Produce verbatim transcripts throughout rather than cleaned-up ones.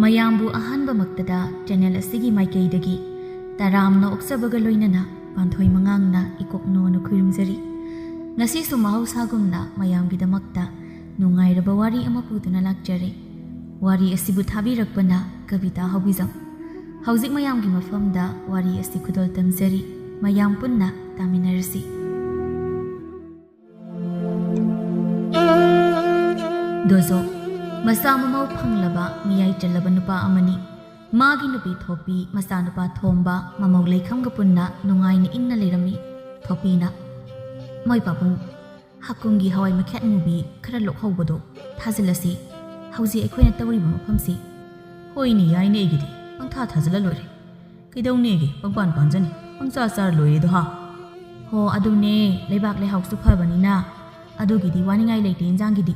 ꯃꯌꯥꯝꯕꯨ ꯑꯍꯥꯟꯕꯃꯛꯇꯗ ꯆꯦꯅꯦꯜ ꯑꯁꯤꯒꯤ ꯃꯥꯏꯀꯩꯗꯒꯤ ꯇꯔꯥꯝꯅ ꯑꯣꯛꯆꯕꯒ ꯂꯣꯏꯅꯅ ꯄꯥꯟꯊꯣꯏ ꯃꯉꯥꯡꯅ ꯏꯀꯣꯛꯅꯣꯅ ꯈꯨꯔꯨꯝꯖꯔꯤ꯫ ꯉꯁꯤꯁꯨ ꯃꯍꯧꯁꯥꯒꯨꯝꯅ ꯃꯌꯥꯝꯒꯤꯗꯃꯛꯇ ꯅꯨꯡꯉꯥꯏꯔꯕ ꯋꯥꯔꯤ ꯑꯃ ꯄꯨꯗꯨꯅ ꯂꯥꯛꯆꯔꯦ꯫ ꯋꯥꯔꯤ ꯑꯁꯤꯕꯨ ꯊꯥꯕꯤꯔꯛꯄꯅ ꯀꯕꯤꯇꯥ ꯍꯥꯎꯕꯤꯖꯝ꯫ ꯍꯧꯖꯤꯛ ꯃꯌꯥꯝꯒꯤ ꯃꯐꯝꯗ ꯋꯥꯔꯤ ꯑꯁꯤ ꯈꯨꯗꯣꯜ ꯇꯝꯖꯔꯤ꯫ ꯃꯌꯥꯝ ꯄꯨꯟꯅ ꯇꯥꯃꯤꯟꯅꯔꯁꯤ꯫ ꯗꯣꯖꯣ, ꯃꯆꯥ ꯃꯃꯧ ꯐꯪꯂꯕ ꯃꯤꯌꯥꯏ ꯆꯜꯂꯕ ꯅꯨꯄꯥ ꯑꯃꯅꯤ꯫ ꯃꯥꯒꯤ ꯅꯨꯄꯤ ꯊꯣꯛꯄꯤ, ꯃꯆꯥꯅꯨꯄꯥ ꯊꯣꯝꯕ, ꯃꯃꯧ ꯂꯩꯈꯝꯒ ꯄꯨꯟꯅ ꯅꯨꯡꯉꯥꯏꯅ ꯏꯪꯅ ꯂꯩꯔꯝꯃꯤ꯫ ꯊꯣꯛꯄꯤꯅ, "ꯃꯣꯏ ꯄꯥꯕꯨꯡ, ꯍꯀꯨꯝꯒꯤ ꯍꯋꯥꯏ ꯃꯈꯦꯠ ꯑꯃꯨꯕꯤ ꯈꯔ ꯂꯣꯛꯍꯧꯕꯗꯣ ꯊꯥꯖꯤꯜꯂꯁꯤ꯫ ꯍꯧꯖꯤꯛ ꯑꯩꯈꯣꯏꯅ ꯇꯧꯔꯤꯕ ꯃꯐꯝꯁꯤ"꯫ "ꯍꯣꯏꯅꯦ, ꯌꯥꯏꯅꯦ, ꯑꯩꯒꯤꯗꯤ ꯄꯪꯊꯥ ꯊꯥꯖꯤꯜꯂ ꯂꯣꯏꯔꯦ꯫ ꯀꯩꯗꯧꯅꯦꯒꯦ, ꯄꯪꯄꯥꯟ ꯄꯥꯟꯖꯅꯤ, ꯄꯪꯆꯥ ꯆꯥꯔ ꯂꯣꯏꯔꯦꯗꯣ ꯍꯥ"꯫ "ꯍꯣ, ꯑꯗꯨꯅꯦ, ꯂꯩꯕꯥꯛ ꯂꯩꯍꯥꯎꯁꯨ ꯐꯕꯅꯤꯅ ꯑꯗꯨꯒꯤꯗꯤ ꯋꯥꯅꯤꯡꯉꯥꯏ ꯂꯩꯇꯦ ꯏꯟꯖꯥꯡꯒꯤꯗꯤ"꯫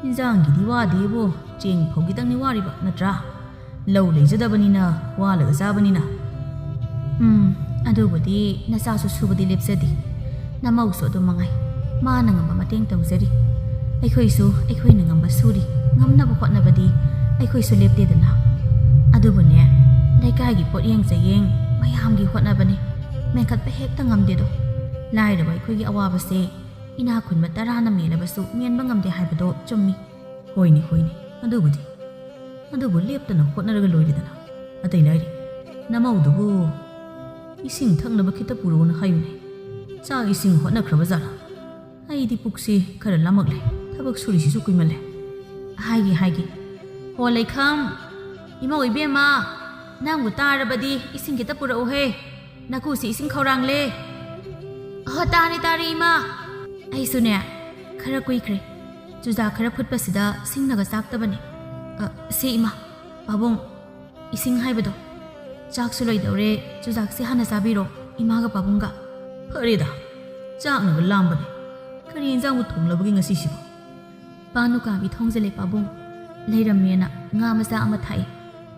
"ꯏꯟꯖꯥꯡꯒꯤꯗꯤ ꯋꯥꯗꯦꯕꯣ, ꯆꯦꯡ ꯐꯧ ꯈꯤꯇꯪꯅꯤ ꯋꯥꯔꯤꯕ ꯅꯠꯇ꯭ꯔꯥ? ꯂꯧ ꯂꯩꯖꯗꯕꯅꯤꯅ, ꯋꯥꯂꯒ ꯆꯥꯕꯅꯤꯅ"꯫ "ꯎꯝ, ꯑꯗꯨꯕꯨꯗꯤ ꯅꯆꯥꯁꯨ ꯁꯨꯕꯗꯤ ꯂꯦꯞꯆꯗꯦ, ꯅꯃꯧꯁꯨ ꯑꯗꯨꯝ ꯃꯉꯥꯏ, ꯃꯥꯅ ꯉꯝꯕ ꯃꯇꯦꯡ ꯇꯧꯖꯔꯤ꯫ ꯑꯩꯈꯣꯏꯁꯨ ꯑꯩꯈꯣꯏꯅ ꯉꯝꯕ ꯁꯨꯔꯤ, ꯉꯝꯅꯕ ꯍꯣꯠꯅꯕꯗꯤ ꯑꯩꯈꯣꯏꯁꯨ ꯂꯦꯞꯇꯦꯗꯅ꯫ ꯑꯗꯨꯕꯨꯅꯦ, ꯂꯩꯀꯥꯏꯒꯤ ꯄꯣꯠꯌꯦꯡ ꯆꯌꯦꯡ ꯃꯌꯥꯝꯒꯤ ꯍꯣꯠꯅꯕꯅꯤ ꯃꯦꯟꯈꯠꯄ ꯍꯦꯛꯇ ꯉꯝꯗꯦꯗꯣ꯫ ꯂꯥꯏꯔꯕ ꯑꯩꯈꯣꯏꯒꯤ ꯑꯋꯥꯕꯁꯦ ꯏꯅꯥꯛ ꯈꯨꯟꯕ ꯇꯔꯥꯅ ꯃꯦꯜꯂꯕꯁꯨ ꯃꯦꯟꯕ ꯉꯝꯗꯦ ꯍꯥꯏꯕꯗꯣ ꯆꯨꯝꯃꯤ"꯫ "ꯍꯣꯏꯅꯦ, ꯍꯣꯏꯅꯦ, ꯑꯗꯨꯕꯨꯗꯤ꯫ ꯑꯗꯨꯕꯨ ꯂꯦꯞꯇꯅ ꯍꯣꯠꯅꯔꯒ ꯂꯣꯏꯔꯦꯗꯅ꯫ ꯑꯇꯩ ꯂꯥꯏꯔꯤ, ꯅꯃꯧꯗꯨꯕꯨ ꯏꯁꯤꯡ ꯊꯛꯅꯕ ꯈꯤꯇ ꯄꯨꯔꯛꯎꯅ ꯍꯥꯏꯌꯨꯅꯦ꯫ ꯆꯥꯛ ꯏꯁꯤꯡ ꯍꯣꯠꯅꯈ꯭ꯔꯕ ꯖꯥꯠꯂꯥ? ꯑꯩꯗꯤ ꯄꯨꯛꯁꯤ ꯈꯔ ꯂꯥꯝꯃꯛꯂꯦ, ꯊꯕꯛ ꯁꯨꯔꯤꯁꯤꯁꯨ ꯀꯨꯏꯃꯜꯂꯦ"꯫ "ꯍꯥꯏꯒꯦ, ꯍꯥꯏꯒꯦ꯫ ꯍꯣ ꯂꯩꯈꯝ, ꯏꯃꯧ ꯏꯕꯦꯝꯃ, ꯅꯪꯕꯨ ꯇꯥꯔꯕꯗꯤ ꯏꯁꯤꯡ ꯈꯤꯇ ꯄꯨꯔꯛꯎꯍꯦ꯫ ꯅꯀꯨꯁꯤ ꯏꯁꯤꯡ ꯈꯧꯔꯥꯡꯂꯦ"꯫ "ꯑꯍꯣ, ꯇꯥꯔꯦ, ꯇꯥꯔꯦ, ꯏꯃꯥ꯫ ꯑꯩꯁꯨꯅꯦ, ꯈꯔ ꯀꯨꯏꯈ꯭ꯔꯦ꯫ ꯆꯨꯖꯥꯛ ꯈꯔ ꯐꯨꯠꯄꯁꯤꯗ ꯁꯤꯡꯅꯒ ꯆꯥꯛꯇꯕꯅꯦ꯫ ꯑ, ꯁꯦ, ꯏꯃꯥ, ꯄꯥꯕꯨꯡ, ꯏꯁꯤꯡ ꯍꯥꯏꯕꯗꯣ꯫ ꯆꯥꯛꯁꯨ ꯂꯣꯏꯗꯧꯔꯦ, ꯆꯨꯖꯥꯛꯁꯦ ꯍꯥꯟꯅ ꯆꯥꯕꯤꯔꯣ, ꯏꯃꯥꯒ ꯄꯥꯕꯨꯡꯒ"꯫ "ꯐꯔꯦꯗ, ꯆꯥꯛꯅꯒ ꯂꯥꯝꯕꯅꯦ꯫ ꯀꯔꯤ ꯏꯟꯖꯥꯡꯕꯨ ꯊꯣꯡꯂꯕꯒꯦ ꯉꯁꯤꯁꯤꯕꯣ?" "ꯄꯥꯟ ꯗꯨꯀꯥꯟꯒꯤ ꯊꯣꯡꯖꯤꯜꯂꯦ ꯄꯥꯕꯨꯡ꯫ ꯂꯩꯔꯝꯃꯦꯅ ꯉꯥ ꯃꯆꯥ ꯑꯃ ꯊꯥꯛꯑꯦ꯫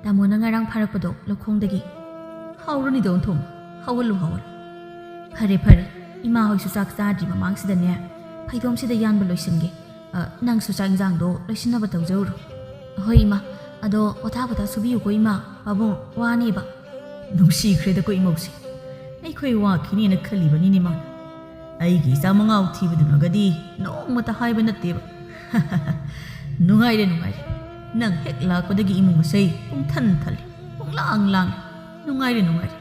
ꯇꯥꯃꯣꯅ ꯉꯔꯥꯡ ꯐꯥꯔꯛꯄꯗꯣ ꯂꯧꯈꯣꯡꯗꯒꯤ"꯫ "ꯍꯥꯎꯔꯅꯤꯗ ꯑꯣꯟꯊꯣꯡ, ꯍꯧꯍꯜꯂꯨ, ꯍꯧꯍꯜꯂꯨ꯫ ꯐꯔꯦ ꯐꯔꯦ, ꯏꯃꯥ ꯍꯣꯏꯁꯨ ꯆꯥꯛ ꯆꯥꯗ꯭ꯔꯤ ꯃꯃꯥꯡꯁꯤꯗꯅꯦ ꯐꯩꯗꯣꯝꯁꯤꯗ ꯌꯥꯟꯕ ꯂꯣꯏꯁꯤꯟꯒꯦ꯫ ꯑ, ꯅꯪꯁꯨ ꯆꯥꯛ ꯏꯟꯖꯥꯡꯗꯣ ꯂꯣꯏꯁꯤꯟꯅꯕ ꯇꯧꯖꯧꯔꯣ꯫ ꯍꯣꯏ ꯏꯃꯥ, ꯑꯗꯣ ꯄꯣꯊꯥ ꯄꯣꯊꯥ ꯁꯨꯕꯤꯌꯨꯀꯣ ꯏꯃꯥ꯫ ꯄꯥꯕꯨꯡ, ꯋꯥꯅꯦꯕ꯫ ꯅꯨꯡꯁꯤꯈ꯭ꯔꯦꯗꯀꯣ ꯏꯃꯧꯁꯦ꯫ ꯑꯩꯈꯣꯏ ꯋꯥꯈꯤꯅꯦꯅ ꯈꯜꯂꯤꯕꯅꯤꯅꯦ ꯃꯥꯅ꯫ ꯑꯩꯒꯤ ꯏꯆꯥ ꯃꯉꯥꯎ ꯊꯤꯕꯗꯨꯅꯒꯗꯤ ꯅꯣꯡꯃꯇ ꯍꯥꯏꯕ ꯅꯠꯇꯦꯕ꯫ ꯅꯨꯡꯉꯥꯏꯔꯦ, ꯅꯨꯡꯉꯥꯏꯔꯦ꯫ ꯅꯪ ꯍꯦꯛ ꯂꯥꯛꯄꯗꯒꯤ ꯏꯃꯨꯡ ꯃꯁꯩ ꯄꯨꯡꯊꯟ ꯊꯜꯂꯦ, ꯄꯨꯡꯂꯥꯡ ꯂꯥꯡꯉꯦ꯫ ꯅꯨꯡꯉꯥꯏꯔꯦ, ꯅꯨꯡꯉꯥꯏꯔꯦ꯫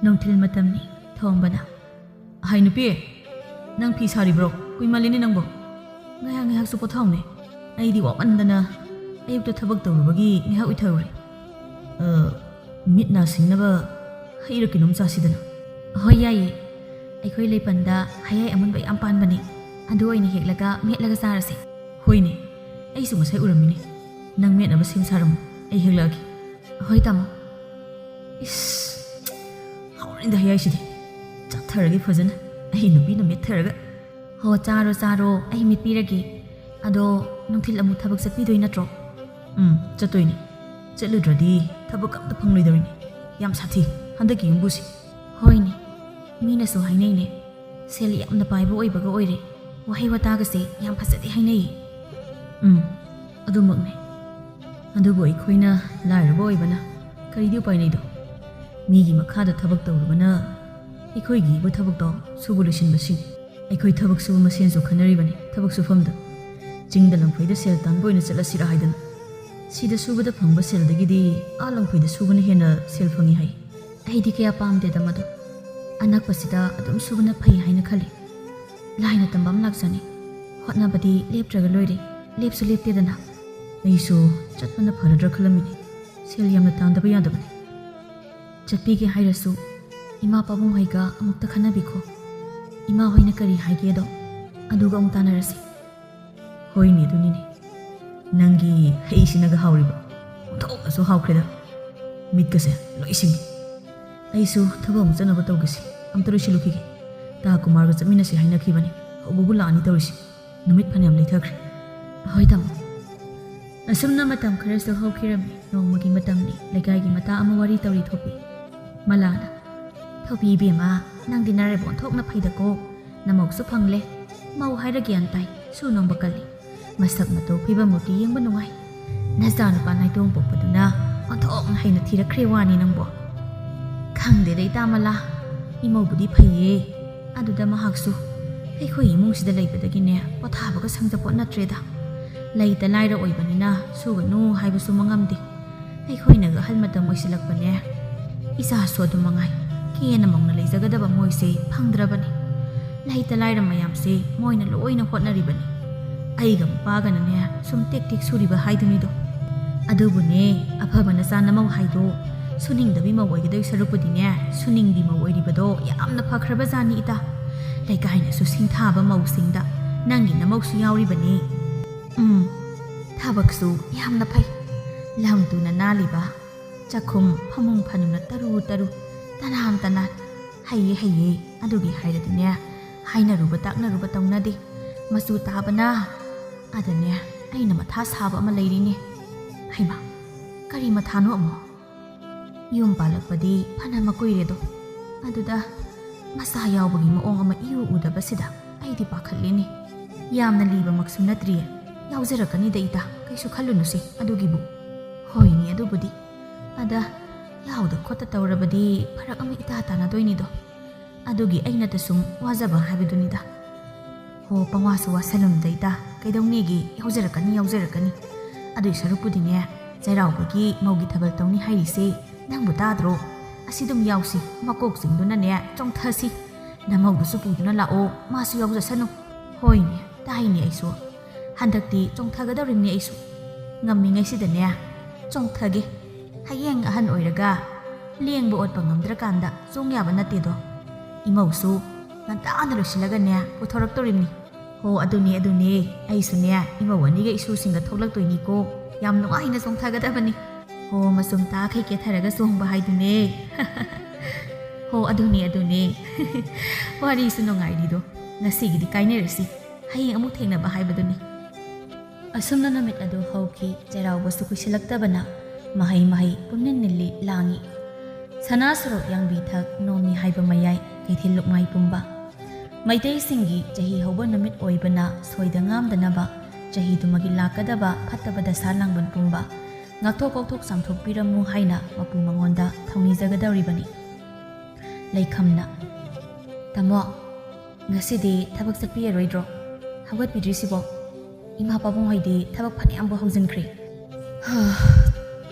ꯅꯨꯡꯊꯤꯜ ꯃꯇꯝꯅꯤ꯫ ꯊꯣꯡꯕꯅ, "ꯍꯥꯏ ꯅꯨꯄꯤ, ꯅꯪ ꯐꯤ ꯁꯥꯔꯤꯕ꯭ꯔꯣ? ꯀꯨꯏꯃꯜꯂꯦꯅꯦ ꯅꯪꯕꯣ꯫ ꯉꯥꯏꯍꯥꯛ ꯉꯥꯏꯍꯥꯛꯁꯨ ꯄꯣꯊꯥꯎꯅꯦ꯫ ꯑꯩꯗꯤ ꯋꯥꯃꯟꯗꯅ ꯑꯌꯨꯛꯇ ꯊꯕꯛ ꯇꯧꯔꯨꯕꯒꯤ ꯉꯥꯏꯍꯥꯛ ꯎꯏꯊꯔꯨꯔꯦ꯫ ꯑ, ꯃꯤꯠ ꯅꯥ ꯁꯤꯡꯅꯕ ꯍꯩꯔ ꯀꯩꯅꯣꯝ ꯆꯥꯁꯤꯗꯅ?" "ꯍꯣꯏ, ꯌꯥꯏꯌꯦ꯫ ꯑꯩꯈꯣꯏ ꯂꯩꯄꯟꯗ ꯍꯩꯍꯥꯏ ꯑꯃꯨꯟꯕ ꯌꯥꯝ ꯄꯥꯟꯕꯅꯦ꯫ ꯑꯗꯨ ꯑꯣꯏꯅ ꯍꯦꯛꯂꯒ ꯃꯦꯠꯂꯒ ꯆꯥꯔꯁꯦ꯫" "ꯍꯣꯏꯅꯦ, ꯑꯩꯁꯨ ꯉꯁꯥꯏ ꯎꯔꯝꯃꯤꯅꯦ꯫ ꯅꯪ ꯃꯦꯠꯅꯕ ꯁꯦꯝ ꯁꯥꯔꯝꯃꯣ, ꯑꯩ ꯍꯦꯛꯂꯛꯑꯒꯦ꯫" "ꯍꯣꯏ ꯇꯥꯃꯣ꯫" "ꯏꯁ, ꯍꯥꯎꯔꯅꯤꯗ ꯍꯩꯍꯥꯏꯁꯤꯗꯤ꯫ ꯆꯥꯊꯔꯒꯦ ꯐꯖꯅ, ꯑꯩ ꯅꯨꯄꯤꯅ ꯃꯦꯠꯊꯔꯒ꯫" "ꯍꯣ, ꯆꯥꯔꯣ ꯆꯥꯔꯣ, ꯑꯩ ꯃꯦꯠꯄꯤꯔꯒꯦ꯫ ꯑꯗꯣ ꯅꯨꯡꯊꯤꯜ ꯑꯃꯨꯛ ꯊꯕꯛ ꯆꯠꯄꯤꯗꯣꯏ ꯅꯠꯇ꯭ꯔꯣ?" "ꯎꯝ, ꯆꯠꯇꯣꯏꯅꯦ꯫ ꯆꯠꯂꯨꯗ꯭ꯔꯗꯤ ꯊꯕꯛ ꯑꯝꯇ ꯐꯪꯂꯣꯏꯗꯧꯔꯤꯅꯦ꯫ ꯌꯥꯝ ꯁꯥꯊꯤ ꯍꯟꯗꯛꯀꯤ ꯌꯨꯝꯕꯨꯁꯦ꯫" "ꯍꯣꯏꯅꯦ, ꯃꯤꯅꯁꯨ ꯍꯥꯏꯅꯩꯅꯦ, ꯁꯦꯜ ꯌꯥꯝꯅ ꯄꯥꯏꯕ ꯑꯣꯏꯕꯒ ꯑꯣꯏꯔꯦ꯫ ꯋꯥꯍꯩ ꯋꯥꯇꯥꯒꯁꯦ ꯌꯥꯝ ꯐꯖꯗꯦ ꯍꯥꯏꯅꯩꯌꯦ꯫" "ꯎꯝ, ꯑꯗꯨꯃꯛꯅꯦ꯫ ꯑꯗꯨꯕꯨ ꯑꯩꯈꯣꯏꯅ ꯂꯥꯏꯔꯕ ꯑꯣꯏꯕꯅ ꯀꯔꯤꯗꯤ ꯎꯄꯥꯏ ꯂꯩꯗꯣ? ꯃꯤꯒꯤ ꯃꯈꯥꯗ ꯊꯕꯛ ꯇꯧꯔꯨꯕꯅ ꯑꯩꯈꯣꯏꯒꯤ ꯏꯕꯨ ꯊꯕꯛꯇꯣ ꯁꯨꯕ ꯂꯣꯏꯁꯤꯟꯕꯁꯤꯡ꯫ ꯑꯩꯈꯣꯏ ꯊꯕꯛ ꯁꯨꯕ ꯃꯁꯦꯟꯁꯨ ꯈꯟꯅꯔꯤꯕꯅꯤ ꯊꯕꯛ ꯁꯨꯐꯝꯗ꯫ ꯆꯤꯡꯗ ꯂꯝꯐꯩꯗ ꯁꯦꯜ ꯇꯥꯟꯕ ꯑꯣꯏꯅ ꯆꯠꯂꯁꯤꯔꯥ ꯍꯥꯏꯗꯅ꯫ ꯁꯤꯗ ꯁꯨꯕꯗ ꯐꯪꯕ ꯁꯦꯜꯗꯒꯤꯗꯤ ꯑꯥ ꯂꯝꯐꯩꯗ ꯁꯨꯕꯅ ꯍꯦꯟꯅ ꯁꯦꯜ ꯐꯪꯉꯤ ꯍꯥꯏ꯫" "ꯑꯩꯗꯤ ꯀꯌꯥ ꯄꯥꯝꯗꯦꯗ ꯃꯗꯨ꯫ ꯑꯅꯛꯄꯁꯤꯗ ꯑꯗꯨꯝ ꯁꯨꯕꯅ ꯐꯩ ꯍꯥꯏꯅ ꯈꯜꯂꯤ꯫ ꯂꯥꯏꯅ ꯇꯝꯕ ꯑꯃ ꯂꯥꯛꯆꯅꯤ꯫ ꯍꯣꯠꯅꯕꯗꯤ ꯂꯦꯞꯇ꯭ꯔꯒ ꯂꯣꯏꯔꯦ, ꯂꯦꯞꯁꯨ ꯂꯦꯞꯇꯦꯗꯅ꯫" "ꯑꯩꯁꯨ ꯆꯠꯄꯅ ꯐꯔꯗ꯭ꯔꯥ ꯈꯜꯂꯝꯃꯤꯅꯤ꯫ ꯁꯦꯜ ꯌꯥꯝꯅ ꯇꯥꯟꯗꯕ ꯌꯥꯗꯕꯅꯤ꯫" "ꯆꯠꯄꯤꯒꯦ ꯍꯥꯏꯔꯁꯨ ꯏꯃꯥ ꯄꯥꯕꯨꯡ ꯍꯣꯏꯒ ꯑꯃꯨꯛꯇ ꯈꯟꯅꯕꯤꯈꯣ꯫ ꯏꯃꯥ ꯍꯣꯏꯅ ꯀꯔꯤ ꯍꯥꯏꯒꯦꯗꯣ ꯑꯗꯨꯒ ꯑꯃꯨꯛ ꯇꯥꯟꯅꯔꯁꯤ꯫" "ꯍꯣꯏꯅꯦ, ꯑꯗꯨꯅꯤꯅꯦ꯫ ꯅꯪꯒꯤ ꯍꯩꯁꯤꯅꯒ ꯍꯥꯎꯔꯤꯕ꯫ ꯑꯣꯟꯊꯣꯛꯅꯁꯨ ꯍꯥꯎꯈ꯭ꯔꯦꯗ꯫ ꯃꯤꯠꯀꯁꯦ ꯂꯣꯏ ꯁꯤꯡꯉꯤ꯫ ꯑꯩꯁꯨ ꯊꯕꯛ ꯑꯃꯨꯛ ꯆꯠꯅꯕ ꯇꯧꯒꯦꯁꯦ꯫ ꯑꯝꯇ ꯂꯣꯏꯁꯤꯜꯂꯨꯈꯤꯒꯦ꯫ ꯇꯥ ꯀꯨꯃꯥꯔꯒ ꯆꯠꯃꯤꯟꯅꯁꯤ ꯍꯥꯏꯅꯈꯤꯕꯅꯤ꯫ ꯍꯧꯕꯕꯨ ꯂꯥꯛꯑꯅꯤ ꯇꯧꯔꯤꯁꯤ꯫ ꯅꯨꯃꯤꯠ ꯐꯅꯌꯥꯝ ꯂꯩꯊꯈ꯭ꯔꯦ꯫" "ꯍꯣꯏ ꯇꯥꯃꯣ꯫" ꯑꯁꯨꯝꯅ ꯃꯇꯝ ꯈꯔꯁꯨ ꯍꯧꯈꯤꯔꯝꯃꯤ꯫ ꯅꯣꯡꯃꯒꯤ ꯃꯇꯝꯅꯤ꯫ ꯂꯩꯀꯥꯏꯒꯤ ꯃꯇꯥ ꯑꯃ ꯋꯥꯔꯤ ꯇꯧꯔꯤ ꯊꯣꯛꯄꯤ꯫ ꯃꯂꯥꯅ, ꯊꯣꯏꯕꯤ ꯏꯕꯦꯝꯃ, ꯅꯪꯗꯤ ꯅꯔꯥꯏꯕꯛ ꯑꯣꯟꯊꯣꯛꯅ ꯐꯩꯗꯀꯣ꯫ ꯅꯃꯧꯁꯨ ꯐꯪꯂꯦ꯫ ꯃꯧ ꯍꯥꯏꯔ ꯒ꯭ꯌꯥꯟ ꯇꯥꯏ, ꯁꯨ ꯅꯣꯝꯕ ꯀꯜꯂꯤ꯫ ꯃꯁꯛ ꯃꯇꯧ ꯐꯤꯕꯝ ꯃꯨꯔꯇꯤ ꯌꯦꯡꯕ ꯅꯨꯡꯉꯥꯏ꯫ ꯅꯆꯥꯅꯨꯄꯥ ꯅꯥꯏꯇꯣꯝ ꯄꯣꯛꯄꯗꯨꯅ ꯑꯣꯟꯊꯣꯛꯅ ꯍꯩꯅ ꯊꯤꯔꯛꯈ꯭ꯔꯦ ꯋꯥꯅꯤ ꯅꯪꯕꯣ꯫ ꯈꯪꯗꯦꯗ ꯏꯇꯥ ꯃꯂꯥ, ꯏꯃꯧꯕꯨꯗꯤ ꯐꯩꯌꯦ꯫ ꯑꯗꯨꯗ ꯃꯍꯥꯛꯁꯨ ꯑꯩꯈꯣꯏ ꯏꯃꯨꯡꯁꯤꯗ ꯂꯩꯕꯗꯒꯤꯅꯦ ꯄꯣꯊꯥꯕꯒ ꯁꯪꯖꯄꯣꯠ ꯅꯠꯇ꯭ꯔꯦꯗ꯫ ꯂꯩꯇ ꯂꯥꯏꯔ ꯑꯣꯏꯕꯅꯤꯅ ꯁꯨꯒꯅꯨ ꯍꯥꯏꯕꯁꯨ ꯃꯉꯝꯗꯦ꯫ ꯑꯩꯈꯣꯏꯅꯒ ꯑꯍꯜ ꯃꯇꯝ ꯑꯣꯏꯁꯤꯜꯂꯛꯄꯅꯦ, ꯏꯆꯥꯁꯨ ꯑꯗꯨ ꯃꯉꯥꯏ, ꯀꯦꯅ ꯃꯧꯅ ꯂꯩꯖꯒꯗꯕ ꯃꯣꯏꯁꯦ ꯐꯪꯗ꯭ꯔꯕꯅꯤ꯫ ꯂꯩꯇ ꯂꯥꯏꯔ ꯃꯌꯥꯝꯁꯦ ꯃꯣꯏꯅ ꯂꯣꯏꯅ ꯍꯣꯠꯅꯔꯤꯕꯅꯤ꯫ ꯑꯩꯒ ꯃꯄꯥꯒꯅꯅꯦ ꯁꯨꯝ ꯇꯦꯛ ꯇꯦꯛ ꯁꯨꯔꯤꯕ ꯍꯥꯏꯗꯨꯅꯤꯗꯣ꯫ ꯑꯗꯨꯕꯨꯅꯦ, ꯑꯐꯕ ꯅꯆꯥ ꯅꯃꯧ ꯍꯥꯏꯗꯣ ꯁꯨꯅꯤꯡꯗꯕꯤ ꯃꯧ ꯑꯣꯏꯒꯗꯣꯏ ꯁꯔꯨꯛꯄꯨꯗꯤꯅꯦ, ꯁꯨꯅꯤꯡꯕꯤ ꯃꯧ ꯑꯣꯏꯔꯤꯕꯗꯣ ꯌꯥꯝꯅ ꯐꯈ꯭ꯔꯕ ꯖꯥꯠꯅꯤ ꯏꯇꯥ꯫ ꯂꯩꯀꯥꯏꯅꯁꯨ ꯁꯤꯡꯊꯥꯕ ꯃꯧꯁꯤꯡꯗ ꯅꯪꯒꯤ ꯅꯃꯧꯁꯨ ꯌꯥꯎꯔꯤꯕꯅꯤ꯫ ꯎꯝ, ꯊꯕꯛꯁꯨ ꯌꯥꯝꯅ ꯐꯩ꯫ ꯂꯝ ꯇꯨꯅ ꯅꯥꯜꯂꯤꯕ, ꯆꯥꯛꯈꯨꯝ ꯐꯃꯨꯡ ꯐꯥꯅꯨꯅ ꯇꯔꯨ ꯇꯔꯨ, ꯇꯅꯥꯟ ꯇꯅꯥꯟ꯫ ꯍꯩꯌꯦ, ꯍꯩꯌꯦ, ꯑꯗꯨꯒꯤ ꯍꯥꯏꯔꯗꯤꯅꯦ, ꯍꯥꯏꯅꯔꯨꯕ ꯇꯥꯛꯅꯔꯨꯕ ꯇꯧꯅꯗꯦ꯫ ꯃꯆꯨ ꯇꯥꯕꯅ꯫ ꯑꯗꯅꯦ, ꯑꯩꯅ ꯃꯊꯥ ꯁꯥꯕ ꯑꯃ ꯂꯩꯔꯤꯅꯦ꯫ ꯍꯩꯃꯥ, ꯀꯔꯤ ꯃꯊꯥꯅꯣ ꯑꯃꯨꯛ? ꯌꯨꯝ ꯄꯥꯜꯂꯛꯄꯗꯤ ꯐꯅ ꯃꯀꯨꯏꯔꯦꯗꯣ, ꯑꯗꯨꯗ ꯃꯆꯥ ꯌꯥꯎꯕꯒꯤ ꯃꯑꯣꯡ ꯑꯃ ꯏꯎ ꯎꯗꯕꯁꯤꯗ ꯑꯩꯗꯤ ꯄꯥꯈꯠꯂꯤꯅꯦ꯫ ꯌꯥꯝꯅ ꯂꯤꯕꯃꯛꯁꯨ ꯅꯠꯇ꯭ꯔꯤꯌꯦ, ꯌꯥꯎꯖꯔꯛꯀꯅꯤꯗ ꯏꯇꯥ, ꯀꯩꯁꯨ ꯈꯜꯂꯨꯅꯨꯁꯦ ꯑꯗꯨꯒꯤꯕꯨ꯫ ꯍꯣꯏꯅꯦ, ꯑꯗꯨꯕꯨꯗꯤ꯫ ꯑꯗ ꯌꯥꯎꯗ ꯈꯣꯠꯇ ꯇꯧꯔꯕꯗꯤ ꯐꯔꯛ ꯑꯃ ꯏꯇꯥ ꯇꯥꯅꯗꯣꯏꯅꯤꯗꯣ꯫ ꯑꯗꯨꯒꯤ ꯑꯩꯅꯇ ꯁꯨꯝ ꯋꯥꯖꯕ ꯍꯥꯏꯕꯗꯨꯅꯤꯗ꯫ ꯍꯣ, ꯄꯪꯋꯥꯁꯨ ꯋꯥꯁꯜꯂꯨꯅꯨꯗ ꯏꯇꯥ, ꯀꯩꯗꯧꯅꯦꯒꯦ? ꯌꯥꯎꯖꯔꯛꯀꯅꯤ, ꯌꯥꯎꯖꯔꯛꯀꯅꯤ꯫ ꯑꯗꯨꯏ ꯁꯔꯨꯛꯄꯨꯗꯤꯅꯦ, ꯆꯩꯔꯥꯎꯕꯒꯤ ꯃꯧꯒꯤ ꯊꯥꯕꯜ ꯇꯧꯅꯤ ꯍꯥꯏꯔꯤꯁꯦ ꯅꯪꯕꯨ ꯇꯥꯗ꯭ꯔꯣ? ꯑꯁꯤꯗꯨꯝ ꯌꯥꯎꯁꯤ, ꯃꯀꯣꯛꯁꯤꯡꯗꯨꯅꯅꯦ ꯆꯣꯡꯊꯁꯤ꯫ ꯅꯃꯧꯗꯨꯁꯨ ꯄꯨꯗꯨꯅ ꯂꯥꯛꯑꯣ, ꯃꯥꯁꯨ ꯌꯥꯎꯖꯁꯅꯨ꯫ ꯍꯣꯏꯅꯦ, ꯇꯥꯏꯅꯦ ꯑꯩꯁꯨ꯫ ꯍꯟꯗꯛꯇꯤ ꯆꯣꯡꯊꯒꯗꯧꯔꯤꯕꯅꯤ ꯑꯩꯁꯨ꯫ ꯉꯝꯃꯤꯉꯩꯁꯤꯗꯅꯦ ꯆꯣꯡꯊꯒꯦ꯫ ꯍꯌꯦꯡ ꯑꯍꯟ ꯑꯣꯏꯔꯒ ꯂꯦꯡꯕ ꯑꯣꯠꯄ ꯉꯝꯗ꯭ꯔꯀꯥꯟꯗ ꯆꯣꯡ ꯌꯥꯕ ꯅꯠꯇꯦꯗꯣ꯫ ꯏꯃꯧꯁꯨ ꯉꯟꯇꯥꯅ ꯂꯣꯏꯁꯤꯜꯂꯒꯅꯦ ꯄꯨꯊꯣꯔꯛꯇꯧꯔꯤꯕꯅꯤ꯫ ꯍꯣ, ꯑꯗꯨꯅꯦ, ꯑꯗꯨꯅꯦ꯫ ꯑꯩꯁꯨꯅꯦ ꯏꯃꯧ ꯑꯅꯤꯒ ꯏꯁꯨꯁꯤꯡꯒ ꯊꯣꯛꯂꯛꯇꯣꯏꯅꯤꯀꯣ꯫ ꯌꯥꯝ ꯅꯨꯡꯉꯥꯏꯅ ꯆꯣꯡꯊꯒꯗꯕꯅꯤ꯫ ꯍꯣ, ꯃꯆꯨꯝ ꯇꯥꯈꯩ ꯀꯦꯊꯔꯒ ꯆꯣꯡꯕ ꯍꯥꯏꯗꯨꯅꯦ꯫ ꯍꯣ, ꯑꯗꯨꯅꯦ, ꯑꯗꯨꯅꯦ꯫ ꯋꯥꯔꯤꯁꯨ ꯅꯨꯡꯉꯥꯏꯔꯤꯗꯣ꯫ ꯉꯁꯤꯒꯤꯗꯤ ꯀꯥꯏꯅꯔꯁꯤ꯫ ꯍꯌꯦꯡ ꯑꯃꯨꯛ ꯊꯦꯡꯅꯕ ꯍꯥꯏꯕꯗꯨꯅꯤ꯫ ꯑꯁꯨꯝꯅ ꯅꯨꯃꯤꯠ ꯑꯗꯨ ꯍꯧꯈꯤ꯫ ꯆꯩꯔꯥꯎꯕꯁꯨ ꯀꯨꯏꯁꯤꯜꯂꯛꯇꯕꯅ ꯃꯍꯩ ꯃꯍꯩ ꯄꯨꯝꯅꯤꯜ ꯅꯤꯜꯂꯤ ꯂꯥꯡꯉꯤ꯫ ꯁꯅꯥ ꯁꯣꯔꯣꯛ ꯌꯥꯡꯕꯤ ꯊꯛ ꯅꯣꯡꯃꯤ ꯍꯥꯏꯕ ꯃꯌꯥꯏ ꯀꯩꯊꯦꯜ ꯂꯨꯞꯃꯥꯏ ꯄꯨꯝꯕ꯫ ꯃꯩꯇꯩꯁꯤꯡꯒꯤ ꯆꯍꯤ ꯍꯧꯕ ꯅꯨꯃꯤꯠ ꯑꯣꯏꯕꯅ ꯁꯣꯏꯗ ꯉꯥꯝꯗꯅꯕ ꯆꯍꯤꯗꯨꯃꯒꯤ ꯂꯥꯛꯀꯗꯕ ꯐꯠꯇꯕ ꯗꯁꯥ ꯂꯥꯡꯕꯟ ꯄꯨꯝꯕ ꯉꯥꯛꯊꯣꯛ ꯀꯣꯛꯊꯣꯛ ꯆꯥꯝꯊꯣꯛꯄꯤꯔꯝꯃꯨ ꯍꯥꯏꯅ ꯃꯄꯨ ꯃꯉꯣꯟꯗ ꯊꯧꯅꯤꯖꯒꯗꯧꯔꯤꯕꯅꯤ꯫ ꯂꯩꯈꯝꯅ, "ꯇꯥꯃꯣ, ꯉꯁꯤꯗꯤ ꯊꯕꯛ ꯆꯠꯄꯤꯔꯔꯣꯏꯗ꯭ꯔꯣ? ꯍꯧꯒꯠꯄꯤꯗ꯭ꯔꯤꯁꯤꯕꯣ? ꯏꯃꯥ ꯄꯥꯕꯨꯡ ꯍꯣꯏꯗꯤ ꯊꯕꯛ ꯐꯅꯌꯥꯝꯕꯨ ꯍꯧꯖꯤꯟꯈ꯭ꯔꯦ꯫" "ꯍꯥ,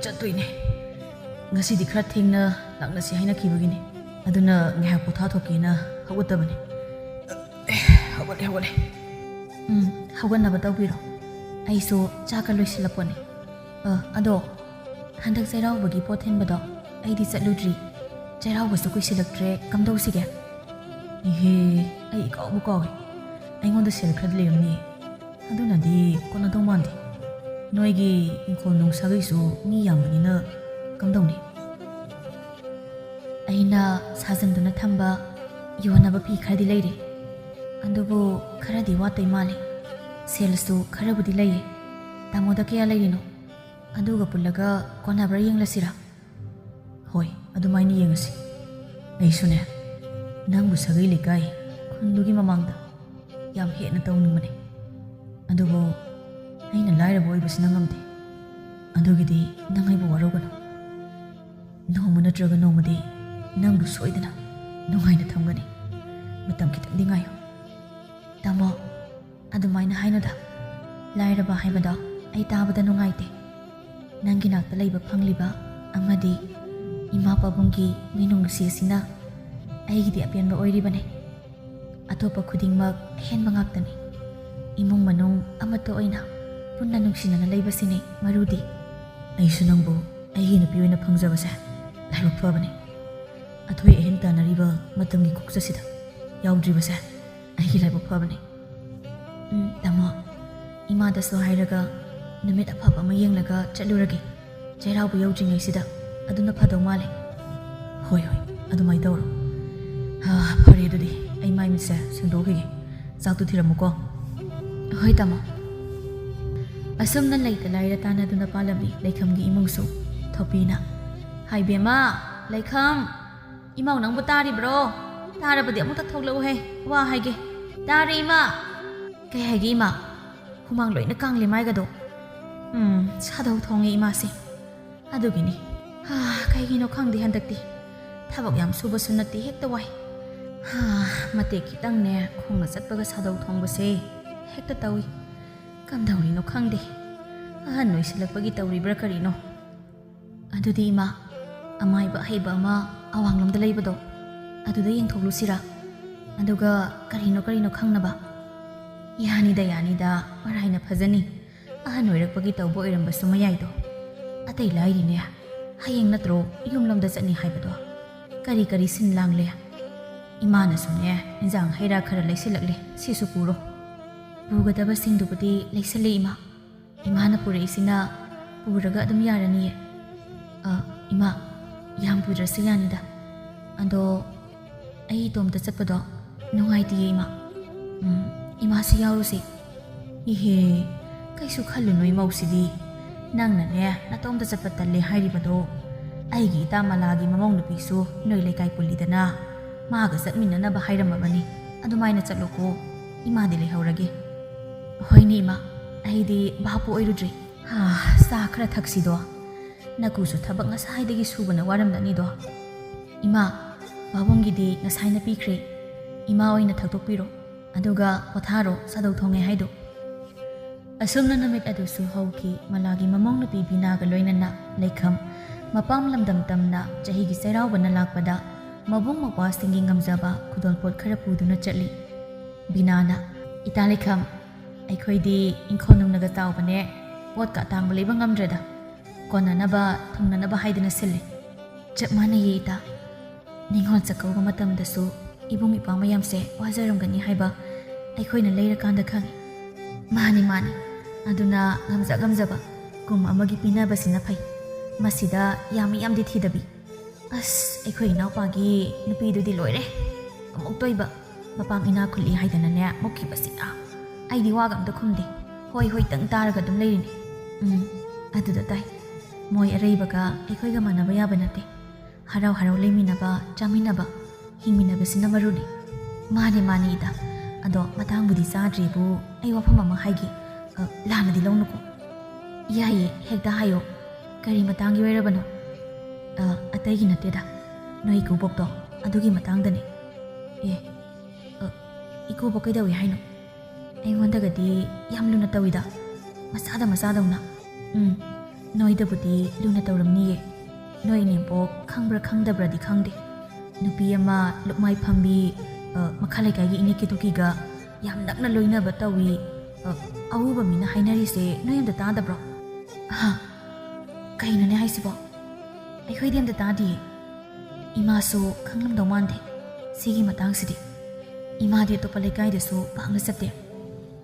ꯆꯠꯇꯣꯏꯅꯦ꯫ ꯉꯁꯤꯗꯤ ꯈꯔ ꯊꯦꯡꯅ ꯂꯥꯛꯅꯁꯤ ꯍꯥꯏꯅꯈꯤꯕꯒꯤꯅꯦ꯫ ꯑꯗꯨꯅ ꯉꯥꯏꯍꯥꯛ ꯄꯣꯊꯥꯊꯣꯛꯀꯦꯅ ꯍꯧꯒꯠꯇꯕꯅꯦ꯫ ꯑꯦ, ꯍꯧꯒꯠꯂꯦ, ꯍꯧꯒꯠꯂꯦ꯫" "ꯎꯝ, ꯍꯧꯒꯠꯅꯕ ꯇꯧꯕꯤꯔꯣ꯫ ꯑꯩꯁꯨ ꯆꯥꯛꯀ ꯂꯣꯏꯁꯤꯜꯂꯛꯄꯅꯦ꯫ ꯑ, ꯑꯗꯣ, ꯍꯟꯗꯛ ꯆꯩꯔꯥꯎꯕꯒꯤ ꯄꯣꯠ ꯊꯤꯟꯕꯗꯣ ꯑꯩꯗꯤ ꯆꯠꯂꯨꯗ꯭ꯔꯤ꯫ ꯆꯩꯔꯥꯎꯕꯁꯨ ꯀꯨꯏꯁꯤꯜꯂꯛꯇ꯭ꯔꯦ, ꯀꯝꯗꯧꯁꯤꯒꯦ?" "ꯏꯍꯦ, ꯑꯩ ꯏꯀꯥꯎꯕꯨ ꯀꯥꯎꯏ꯫ ꯑꯩꯉꯣꯟꯗ ꯁꯦꯜ ꯈꯔꯗꯤ ꯂꯩꯔꯝꯅꯤ꯫ ꯑꯗꯨꯅꯗꯤ ꯀꯣꯟꯅꯗꯧ ꯃꯥꯟꯗꯦ꯫ ꯅꯣꯏꯒꯤ ꯏꯪꯈꯣꯜ ꯅꯨꯡ ꯁꯥꯒꯩꯁꯨ ꯃꯤ ꯌꯥꯝꯕꯅꯤꯅ ꯀꯝꯗꯧꯅꯤ?" ꯑꯩꯅ ꯁꯥꯖꯟꯗꯨꯅ ꯊꯝꯕ ꯌꯣꯟꯅꯕ ꯐꯤ ꯈꯔꯗꯤ ꯂꯩꯔꯦ꯫ ꯑꯗꯨꯕꯨ ꯈꯔꯗꯤ ꯋꯥꯠꯇꯣꯏ ꯃꯥꯜꯂꯦ꯫ ꯁꯦꯜꯁꯨ ꯈꯔꯕꯨꯗꯤ ꯂꯩꯌꯦ꯫ ꯇꯥꯃꯣꯗ ꯀꯌꯥ ꯂꯩꯔꯤꯅꯣ? ꯑꯗꯨꯒ ꯄꯨꯜꯂꯒ ꯀꯣꯟꯅꯕ꯭ꯔꯥ ꯌꯦꯡꯂꯁꯤꯔꯥ? "ꯍꯣꯏ, ꯑꯗꯨꯃꯥꯏꯅ ꯌꯦꯡꯉꯁꯤ꯫ ꯑꯩꯁꯨꯅꯦ, ꯅꯪꯕꯨ ꯁꯥꯒꯩ ꯂꯩꯀꯥꯏ ꯈꯨꯟꯗꯨꯒꯤ ꯃꯃꯥꯡꯗ ꯌꯥꯝ ꯍꯦꯟꯅ ꯇꯧꯅꯤꯡꯕꯅꯦ꯫ ꯑꯗꯨꯕꯨ ꯑꯩꯅ ꯂꯥꯏꯔꯕ ꯑꯣꯏꯕꯁꯤꯅ ꯉꯝꯗꯦ꯫ ꯑꯗꯨꯒꯤꯗꯤ ꯅꯪ ꯑꯩꯕꯨ ꯋꯥꯔꯧꯒꯅꯨ꯫ ꯅꯣꯡꯃ ꯅꯠꯇ꯭ꯔꯒ ꯅꯣꯡꯃꯗꯤ ꯅꯪꯕꯨ ꯁꯣꯏꯗꯅ ꯅꯨꯡꯉꯥꯏꯅ ꯊꯝꯒꯅꯤ꯫ ꯃꯇꯝ ꯈꯤꯇꯪꯗꯤ ꯉꯥꯏꯌꯨ꯫" "ꯇꯥꯃꯣ, ꯑꯗꯨꯃꯥꯏꯅ ꯍꯥꯏꯅꯨꯗ꯫ ꯂꯥꯏꯔꯕ ꯍꯥꯏꯕꯗꯣ ꯑꯩ ꯇꯥꯕꯗ ꯅꯨꯡꯉꯥꯏꯇꯦ꯫ ꯅꯪꯒꯤ ꯅꯥꯛꯇ ꯂꯩꯕ ꯐꯪꯂꯤꯕ ꯑꯃꯗꯤ ꯏꯃꯥ ꯄꯥꯕꯨꯡꯒꯤ ꯃꯤꯅꯨꯡꯁꯤ ꯑꯁꯤꯅ ꯑꯩꯒꯤꯗꯤ ꯑꯄꯦꯟꯕ ꯑꯣꯏꯔꯤꯕꯅꯤ꯫ ꯑꯇꯣꯞꯄ ꯈꯨꯗꯤꯡꯃꯛ ꯑꯍꯦꯟꯕ ꯉꯥꯛꯇꯅꯤ꯫ ꯏꯃꯨꯡ ꯃꯅꯨꯡ ꯑꯃꯠꯇ ꯑꯣꯏꯅ ꯄꯨꯟꯅ ꯅꯨꯡꯁꯤꯅꯅ ꯂꯩꯕꯁꯤꯅꯤ ꯃꯔꯨꯗꯤ꯫ ꯑꯩꯁꯨ ꯅꯪꯕꯨ ꯑꯩꯒꯤ ꯅꯨꯄꯤ ꯑꯣꯏꯅ ꯐꯪꯖꯕꯁꯦ ꯂꯥꯏꯕꯛ ꯐꯕꯅꯤ꯫ ꯑꯊꯣꯏ ꯑꯍꯦꯟ ꯇꯥꯟꯅꯔꯤꯕ ꯃꯇꯝꯒꯤ ꯈꯣꯡꯆꯠꯁꯤꯗ ꯌꯥꯎꯗ꯭ꯔꯤꯕꯁꯦ ꯑꯩꯒꯤ ꯂꯥꯏꯕꯛ ꯐꯕꯅꯤ꯫" "ꯎꯝ, ꯇꯥꯃꯣ, ꯏꯃꯥꯗꯁꯨ ꯍꯥꯏꯔꯒ ꯅꯨꯃꯤꯠ ꯑꯐꯕ ꯑꯃ ꯌꯦꯡꯂꯒ ꯆꯠꯂꯨꯔꯒꯦ꯫ ꯆꯩꯔꯥꯎꯕ ꯌꯧꯗ꯭ꯔꯤꯉꯩꯁꯤꯗ ꯑꯗꯨꯅ ꯐꯗꯧ ꯃꯥꯜꯂꯦ꯫" "ꯍꯣꯏ, ꯍꯣꯏ, ꯑꯗꯨꯃꯥꯏꯅ ꯇꯧꯔꯣ꯫ ꯍꯥ, ꯐꯔꯦ, ꯑꯗꯨꯗꯤ ꯑꯩ ꯃꯥꯏ ꯃꯤꯠꯁꯦ ꯁꯦꯡꯗꯣꯛꯈꯤꯒꯦ꯫ ꯆꯥꯛꯇꯨ ꯊꯤꯔꯝꯃꯨꯀꯣ꯫" "ꯍꯣꯏ, ꯇꯥꯃꯣ꯫" ꯑꯁꯨꯝꯅ ꯂꯩꯇ ꯂꯥꯏꯔ ꯇꯥꯟꯅꯗꯨꯅ ꯄꯥꯜꯂꯝꯃꯤ ꯂꯩꯈꯝꯒꯤ ꯏꯃꯨꯡꯁꯨ꯫ ꯊꯣꯛꯄꯤꯅ, "ꯍꯥꯏ ꯕꯦꯝꯃ, ꯂꯩꯈꯝ, ꯏꯃꯥꯎ ꯅꯪꯕꯨ ꯇꯥꯔꯤꯕ꯭ꯔꯣ? ꯇꯥꯔꯕꯗꯤ ꯑꯃꯨꯛꯇ ꯊꯣꯛꯂꯛꯎꯍꯦ, ꯋꯥ ꯍꯥꯏꯒꯦ꯫ ꯇꯥꯔꯦ ꯏꯃꯥ꯫ ꯀꯩ ꯍꯥꯏꯒꯦ ꯏꯃꯥ? ꯍꯨꯃꯥꯡ ꯂꯣꯏꯅ ꯀꯥꯡꯂꯦ ꯃꯥꯏꯒꯗꯣ꯫ ꯎꯝ, ꯁꯥꯗꯧ ꯊꯣꯡꯉꯦ ꯏꯃꯥꯁꯦ꯫ ꯑꯗꯨꯒꯤꯅꯤ꯫ ꯍꯥ, ꯀꯩꯒꯤꯅꯣ ꯈꯪꯗꯦ ꯍꯟꯗꯛꯇꯤ꯫ ꯊꯕꯛ ꯌꯥꯝ ꯁꯨꯕꯁꯨ ꯅꯠꯇꯦ, ꯍꯦꯛꯇ ꯋꯥꯏ꯫ ꯍꯥ, ꯃꯇꯦꯛ ꯈꯤꯇꯪꯅꯦ ꯈꯣꯡꯅ ꯆꯠꯄꯒ ꯁꯥꯗꯧ ꯊꯣꯡꯕꯁꯦ ꯍꯦꯛꯇ ꯇꯧꯏ꯫ ꯀꯝꯗꯧꯔꯤꯅꯣ ꯈꯪꯗꯦ꯫ ꯑꯍꯟ ꯑꯣꯏꯁꯤꯜꯂꯛꯄꯒꯤ ꯇꯧꯔꯤꯕ꯭ꯔꯥ ꯀꯔꯤꯅꯣ? ꯑꯗꯨꯗꯤ ꯏꯃꯥ, ꯑꯃꯥꯏꯕ ꯑꯍꯩꯕ ꯑꯃ ꯑꯋꯥꯡꯂꯣꯝꯗ ꯂꯩꯕꯗꯣ, ꯑꯗꯨꯗ ꯌꯦꯡꯊꯣꯛꯂꯨꯁꯤꯔꯥ? ꯑꯗꯨꯒ ꯀꯔꯤꯅꯣ ꯀꯔꯤꯅꯣ ꯈꯪꯅꯕ? ꯌꯥꯅꯤꯗ, ꯌꯥꯅꯤꯗ, ꯃꯔꯥꯏꯅ ꯐꯖꯅꯤ꯫ ꯑꯍꯟ ꯑꯣꯏꯔꯛꯄꯒꯤ ꯇꯧꯕ ꯑꯣꯏꯔꯝꯕꯁꯨ ꯃꯌꯥꯏꯗꯣ꯫ ꯑꯇꯩ ꯂꯥꯏꯔꯤꯅꯦ, ꯍꯌꯦꯡ ꯅꯠꯇ꯭ꯔꯣ ꯌꯨꯝꯂꯣꯝꯗ ꯆꯠꯅꯤ ꯍꯥꯏꯕꯗꯣ? ꯀꯔꯤ ꯀꯔꯤ ꯁꯤꯟ ꯂꯥꯡꯂꯦ? ꯏꯃꯥꯅꯁꯨꯅꯦ, ꯏꯟꯖꯥꯡ ꯍꯩ ꯔꯥ ꯈꯔ ꯂꯩꯁꯤꯜꯂꯛꯂꯦ, ꯁꯤꯁꯨ ꯄꯨꯔꯣ꯫ ꯄꯨꯒꯗꯕꯁꯤꯡꯗꯨꯕꯨꯗꯤ ꯂꯩꯁꯤꯜꯂꯦ ꯏꯃꯥ꯫ ꯏꯃꯥꯅ ꯄꯨꯔꯛꯏꯁꯤꯅ ꯄꯨꯔꯒ ꯑꯗꯨꯝ ꯌꯥꯔꯅꯤꯌꯦ꯫ ꯑ, ꯏꯃꯥ, ꯌꯥꯝ ꯄꯨꯗ꯭ꯔꯁꯨ ꯌꯥꯅꯤꯗ꯫ ꯑꯗꯣ ꯑꯩ ꯏꯇꯣꯝꯇ ꯆꯠꯄꯗꯣ ꯅꯨꯡꯉꯥꯏꯇꯦꯌꯦ ꯏꯃꯥ꯫ ꯎꯝ, ꯏꯃꯥꯁꯨ ꯌꯥꯎꯔꯨꯁꯦ꯫ ꯏꯍꯦ, ꯀꯩꯁꯨ ꯈꯜꯂꯨꯅꯨ ꯏꯃꯧꯁꯤꯗꯤ꯫ ꯅꯪꯅꯅꯦ ꯅꯇꯣꯝꯇ ꯆꯠꯄ ꯇꯜꯂꯦ ꯍꯥꯏꯔꯤꯕꯗꯣ, ꯑꯩꯒꯤ ꯏꯇꯥ ꯃꯂꯥꯒꯤ ꯃꯃꯧ ꯅꯨꯄꯤꯁꯨ ꯅꯣꯏ ꯂꯩꯀꯥꯏ ꯄꯨꯜꯂꯤꯗꯅ, ꯃꯥꯒ ꯆꯠꯃꯤꯟꯅꯅꯕ ꯍꯥꯏꯔꯝꯃꯕꯅꯤ꯫ ꯑꯗꯨꯃꯥꯏꯅ ꯆꯠꯂꯣꯀꯣ, ꯏꯃꯥꯗꯤ ꯂꯩꯍꯧꯔꯒꯦ꯫ ꯍꯣꯏꯅꯦ ꯏꯃꯥ, ꯑꯩꯗꯤ ꯚꯥꯞꯄꯨ ꯑꯣꯏꯔꯨꯗ꯭ꯔꯦ꯫ ꯍꯥ, ꯆꯥ ꯈꯔ ꯊꯛꯁꯤꯗꯣ꯫ ꯅꯀꯨꯁꯨ ꯊꯕꯛ ꯉꯁꯥꯏꯗꯒꯤ ꯁꯨꯕꯅ ꯋꯥꯔꯝꯂꯅꯤꯗꯣ꯫ ꯏꯃꯥ, ꯄꯥꯕꯨꯡꯒꯤꯗꯤ ꯉꯁꯥꯏꯅ ꯄꯤꯈ꯭ꯔꯦ꯫ ꯏꯃꯥ ꯑꯣꯏꯅ ꯊꯛꯇꯣꯛꯄꯤꯔꯣ꯫ ꯑꯗꯨꯒ ꯄꯣꯊꯥꯔꯣ, ꯁꯥꯗꯧ ꯊꯣꯡꯉꯦ ꯍꯥꯏꯗꯣ꯫ ꯑꯁꯨꯝꯅ ꯅꯨꯃꯤꯠ ꯑꯗꯨꯁꯨ ꯍꯧꯈꯤ꯫ ꯃꯂꯥꯒꯤ ꯃꯃꯧ ꯅꯨꯄꯤ ꯕꯤꯅꯥꯒ ꯂꯣꯏꯅꯅ ꯂꯩꯈꯝ ꯃꯄꯥꯝ ꯂꯝꯗꯝ ꯇꯝꯅ ꯆꯍꯤꯒꯤ ꯆꯩꯔꯥꯎꯕꯅ ꯂꯥꯛꯄꯗ ꯃꯕꯨꯡ ꯃꯧꯄ꯭ꯋꯥꯁꯤꯡꯒꯤ ꯉꯝꯖꯕ ꯈꯨꯗꯣꯜꯄꯣꯠ ꯈꯔ ꯄꯨꯗꯨꯅ ꯆꯠꯂꯤ꯫ ꯕꯤꯅꯥꯅ, "ꯏꯇꯥ ꯂꯩꯈꯝ, ꯑꯩꯈꯣꯏꯗꯤ ꯏꯪꯈꯣꯜ ꯅꯨꯡꯅꯒ ꯆꯥꯎꯕꯅꯦ, ꯄꯣꯠꯀ ꯑꯇꯥꯡꯕ ꯂꯩꯕ ꯉꯝꯗ꯭ꯔꯦꯗ꯫ ꯀꯣꯟꯅꯅꯕ ꯊꯨꯡꯅꯅꯕ ꯍꯥꯏꯗꯅ ꯁꯤꯜꯂꯤ꯫" "ꯆꯞ ꯃꯥꯟꯅꯩꯌꯦ ꯏꯇꯥ꯫ ꯅꯤꯉꯣꯜ ꯆꯥꯛꯀꯧꯕ ꯃꯇꯝꯗꯁꯨ ꯏꯕꯨꯡ ꯏꯄ꯭ꯋꯥ ꯃꯌꯥꯝꯁꯦ ꯋꯥꯖꯔꯝꯒꯅꯤ ꯍꯥꯏꯕ ꯑꯩꯈꯣꯏꯅ ꯂꯩꯔꯀꯥꯟꯗ ꯈꯪꯉꯤ꯫" "ꯃꯥꯅꯤ, ꯃꯥꯅꯤ꯫ ꯑꯗꯨꯅ ꯉꯝꯖ ꯉꯝꯖꯕ ꯀꯨꯝ ꯑꯃꯒꯤ ꯄꯤꯅꯕꯁꯤꯅ ꯐꯩ꯫ ꯃꯁꯤꯗ ꯌꯥꯝ ꯌꯥꯝꯗꯤ ꯊꯤꯗꯕꯤ꯫ ꯑꯁ, ꯑꯩꯈꯣꯏ ꯏꯅꯥꯎꯄꯥꯒꯤ ꯅꯨꯄꯤꯗꯨꯗꯤ ꯂꯣꯏꯔꯦ꯫ ꯑꯃꯨꯛꯇꯣꯏꯕ꯫ ꯃꯄꯥꯝ ꯏꯅꯥꯛ ꯈꯨꯜꯂꯤ ꯍꯥꯏꯗꯅꯅꯦ ꯃꯨꯛꯈꯤꯕꯁꯤꯅ꯫ ꯑꯩꯗꯤ ꯋꯥꯒ ꯑꯝꯇ ꯈꯨꯝꯗꯦ꯫ ꯍꯣꯏ ꯍꯣꯏꯇꯪ ꯇꯥꯔꯒ ꯑꯗꯨꯝ ꯂꯩꯔꯤꯅꯤ꯫ ꯎꯝ, ꯑꯗꯨꯗ ꯇꯥꯏ꯫ ꯃꯣꯏ ꯑꯔꯩꯕꯒ ꯑꯩꯈꯣꯏꯒ ꯃꯥꯟꯅꯕ ꯌꯥꯕ ꯅꯠꯇꯦ꯫ ꯍꯔꯥꯎ ꯍꯔꯥꯎ ꯂꯩꯃꯤꯟꯅꯕ, ꯆꯥꯃꯤꯟꯅꯕ, ꯍꯤꯡꯃꯤꯟꯅꯕꯁꯤꯅ ꯃꯔꯨꯅꯤ꯫ ꯃꯥꯅꯦ, ꯃꯥꯅꯦ, ꯏꯇꯥ꯫ ꯑꯗꯣ ꯃꯇꯥꯡꯕꯨꯗꯤ ꯆꯥꯗ꯭ꯔꯤꯕꯨ, ꯑꯩ ꯋꯥꯐꯝ ꯑꯃ ꯍꯥꯏꯒꯦ꯫ ꯑ, ꯂꯥꯟꯅꯗꯤ ꯂꯧꯅꯨꯀꯣ꯫ ꯌꯥꯏꯌꯦ, ꯍꯦꯛꯇ ꯍꯥꯏꯌꯣ꯫ ꯀꯔꯤ ꯃꯇꯥꯡꯒꯤ ꯑꯣꯏꯔꯕꯅꯣ? ꯑ, ꯑꯇꯩꯒꯤ ꯅꯠꯇꯦꯗ, ꯅꯣꯏ ꯏꯀꯨꯕꯣꯛꯇꯣ, ꯑꯗꯨꯒꯤ ꯃꯇꯥꯡꯗꯅꯦ꯫ ꯑꯦ, ꯑ, ꯏꯀꯨꯕꯣꯛ ꯀꯩꯗꯧꯏ ꯍꯥꯏꯅꯣ? ꯑꯩꯉꯣꯟꯗꯒꯗꯤ ꯌꯥꯝ ꯂꯨꯅ ꯇꯧꯏꯗ, ꯃꯆꯥꯗ ꯃꯆꯥꯗꯧꯅ꯫ ꯎꯝ, ꯅꯣꯏꯗꯕꯨꯗꯤ ꯂꯨꯅ ꯇꯧꯔꯝꯅꯤꯌꯦ꯫ ꯅꯣꯏ ꯏꯅꯦꯝꯕꯣꯛ ꯈꯪꯕ꯭ꯔꯥ ꯈꯪꯗꯕ꯭ꯔꯥꯗꯤ ꯈꯪꯗꯦ, ꯅꯨꯄꯤ ꯑꯃ ꯂꯨꯛꯃꯥꯏ ꯐꯝꯕꯤ, ꯑ, ꯃꯈꯥ ꯂꯩꯀꯥꯏꯒꯤ ꯏꯅꯦ ꯀꯦꯇꯨꯀꯤꯒ ꯌꯥꯝ ꯅꯛꯅ ꯂꯣꯏꯅꯕ ꯇꯧꯏ꯫ ꯑ, ꯑꯎꯕ ꯃꯤꯅ ꯍꯥꯏꯅꯔꯤꯁꯦ ꯅꯣꯏ ꯑꯝꯇ ꯇꯥꯗꯕ꯭ꯔꯣ? ꯑꯍ, ꯀꯩꯅꯣꯅꯦ ꯍꯥꯏꯁꯤꯕꯣ? ꯑꯩꯈꯣꯏꯗꯤ ꯑꯝꯇ ꯇꯥꯗꯤꯌꯦ꯫ ꯏꯃꯥꯁꯨ ꯈꯪꯂꯝꯗꯧ ꯃꯥꯟꯗꯦ ꯁꯤꯒꯤ ꯃꯇꯥꯡꯁꯤꯗꯤ꯫ ꯏꯃꯥꯗꯤ ꯑꯇꯣꯞꯄ ꯂꯩꯀꯥꯏꯗꯁꯨ ꯄꯥꯛꯅ ꯆꯠꯇꯦ꯫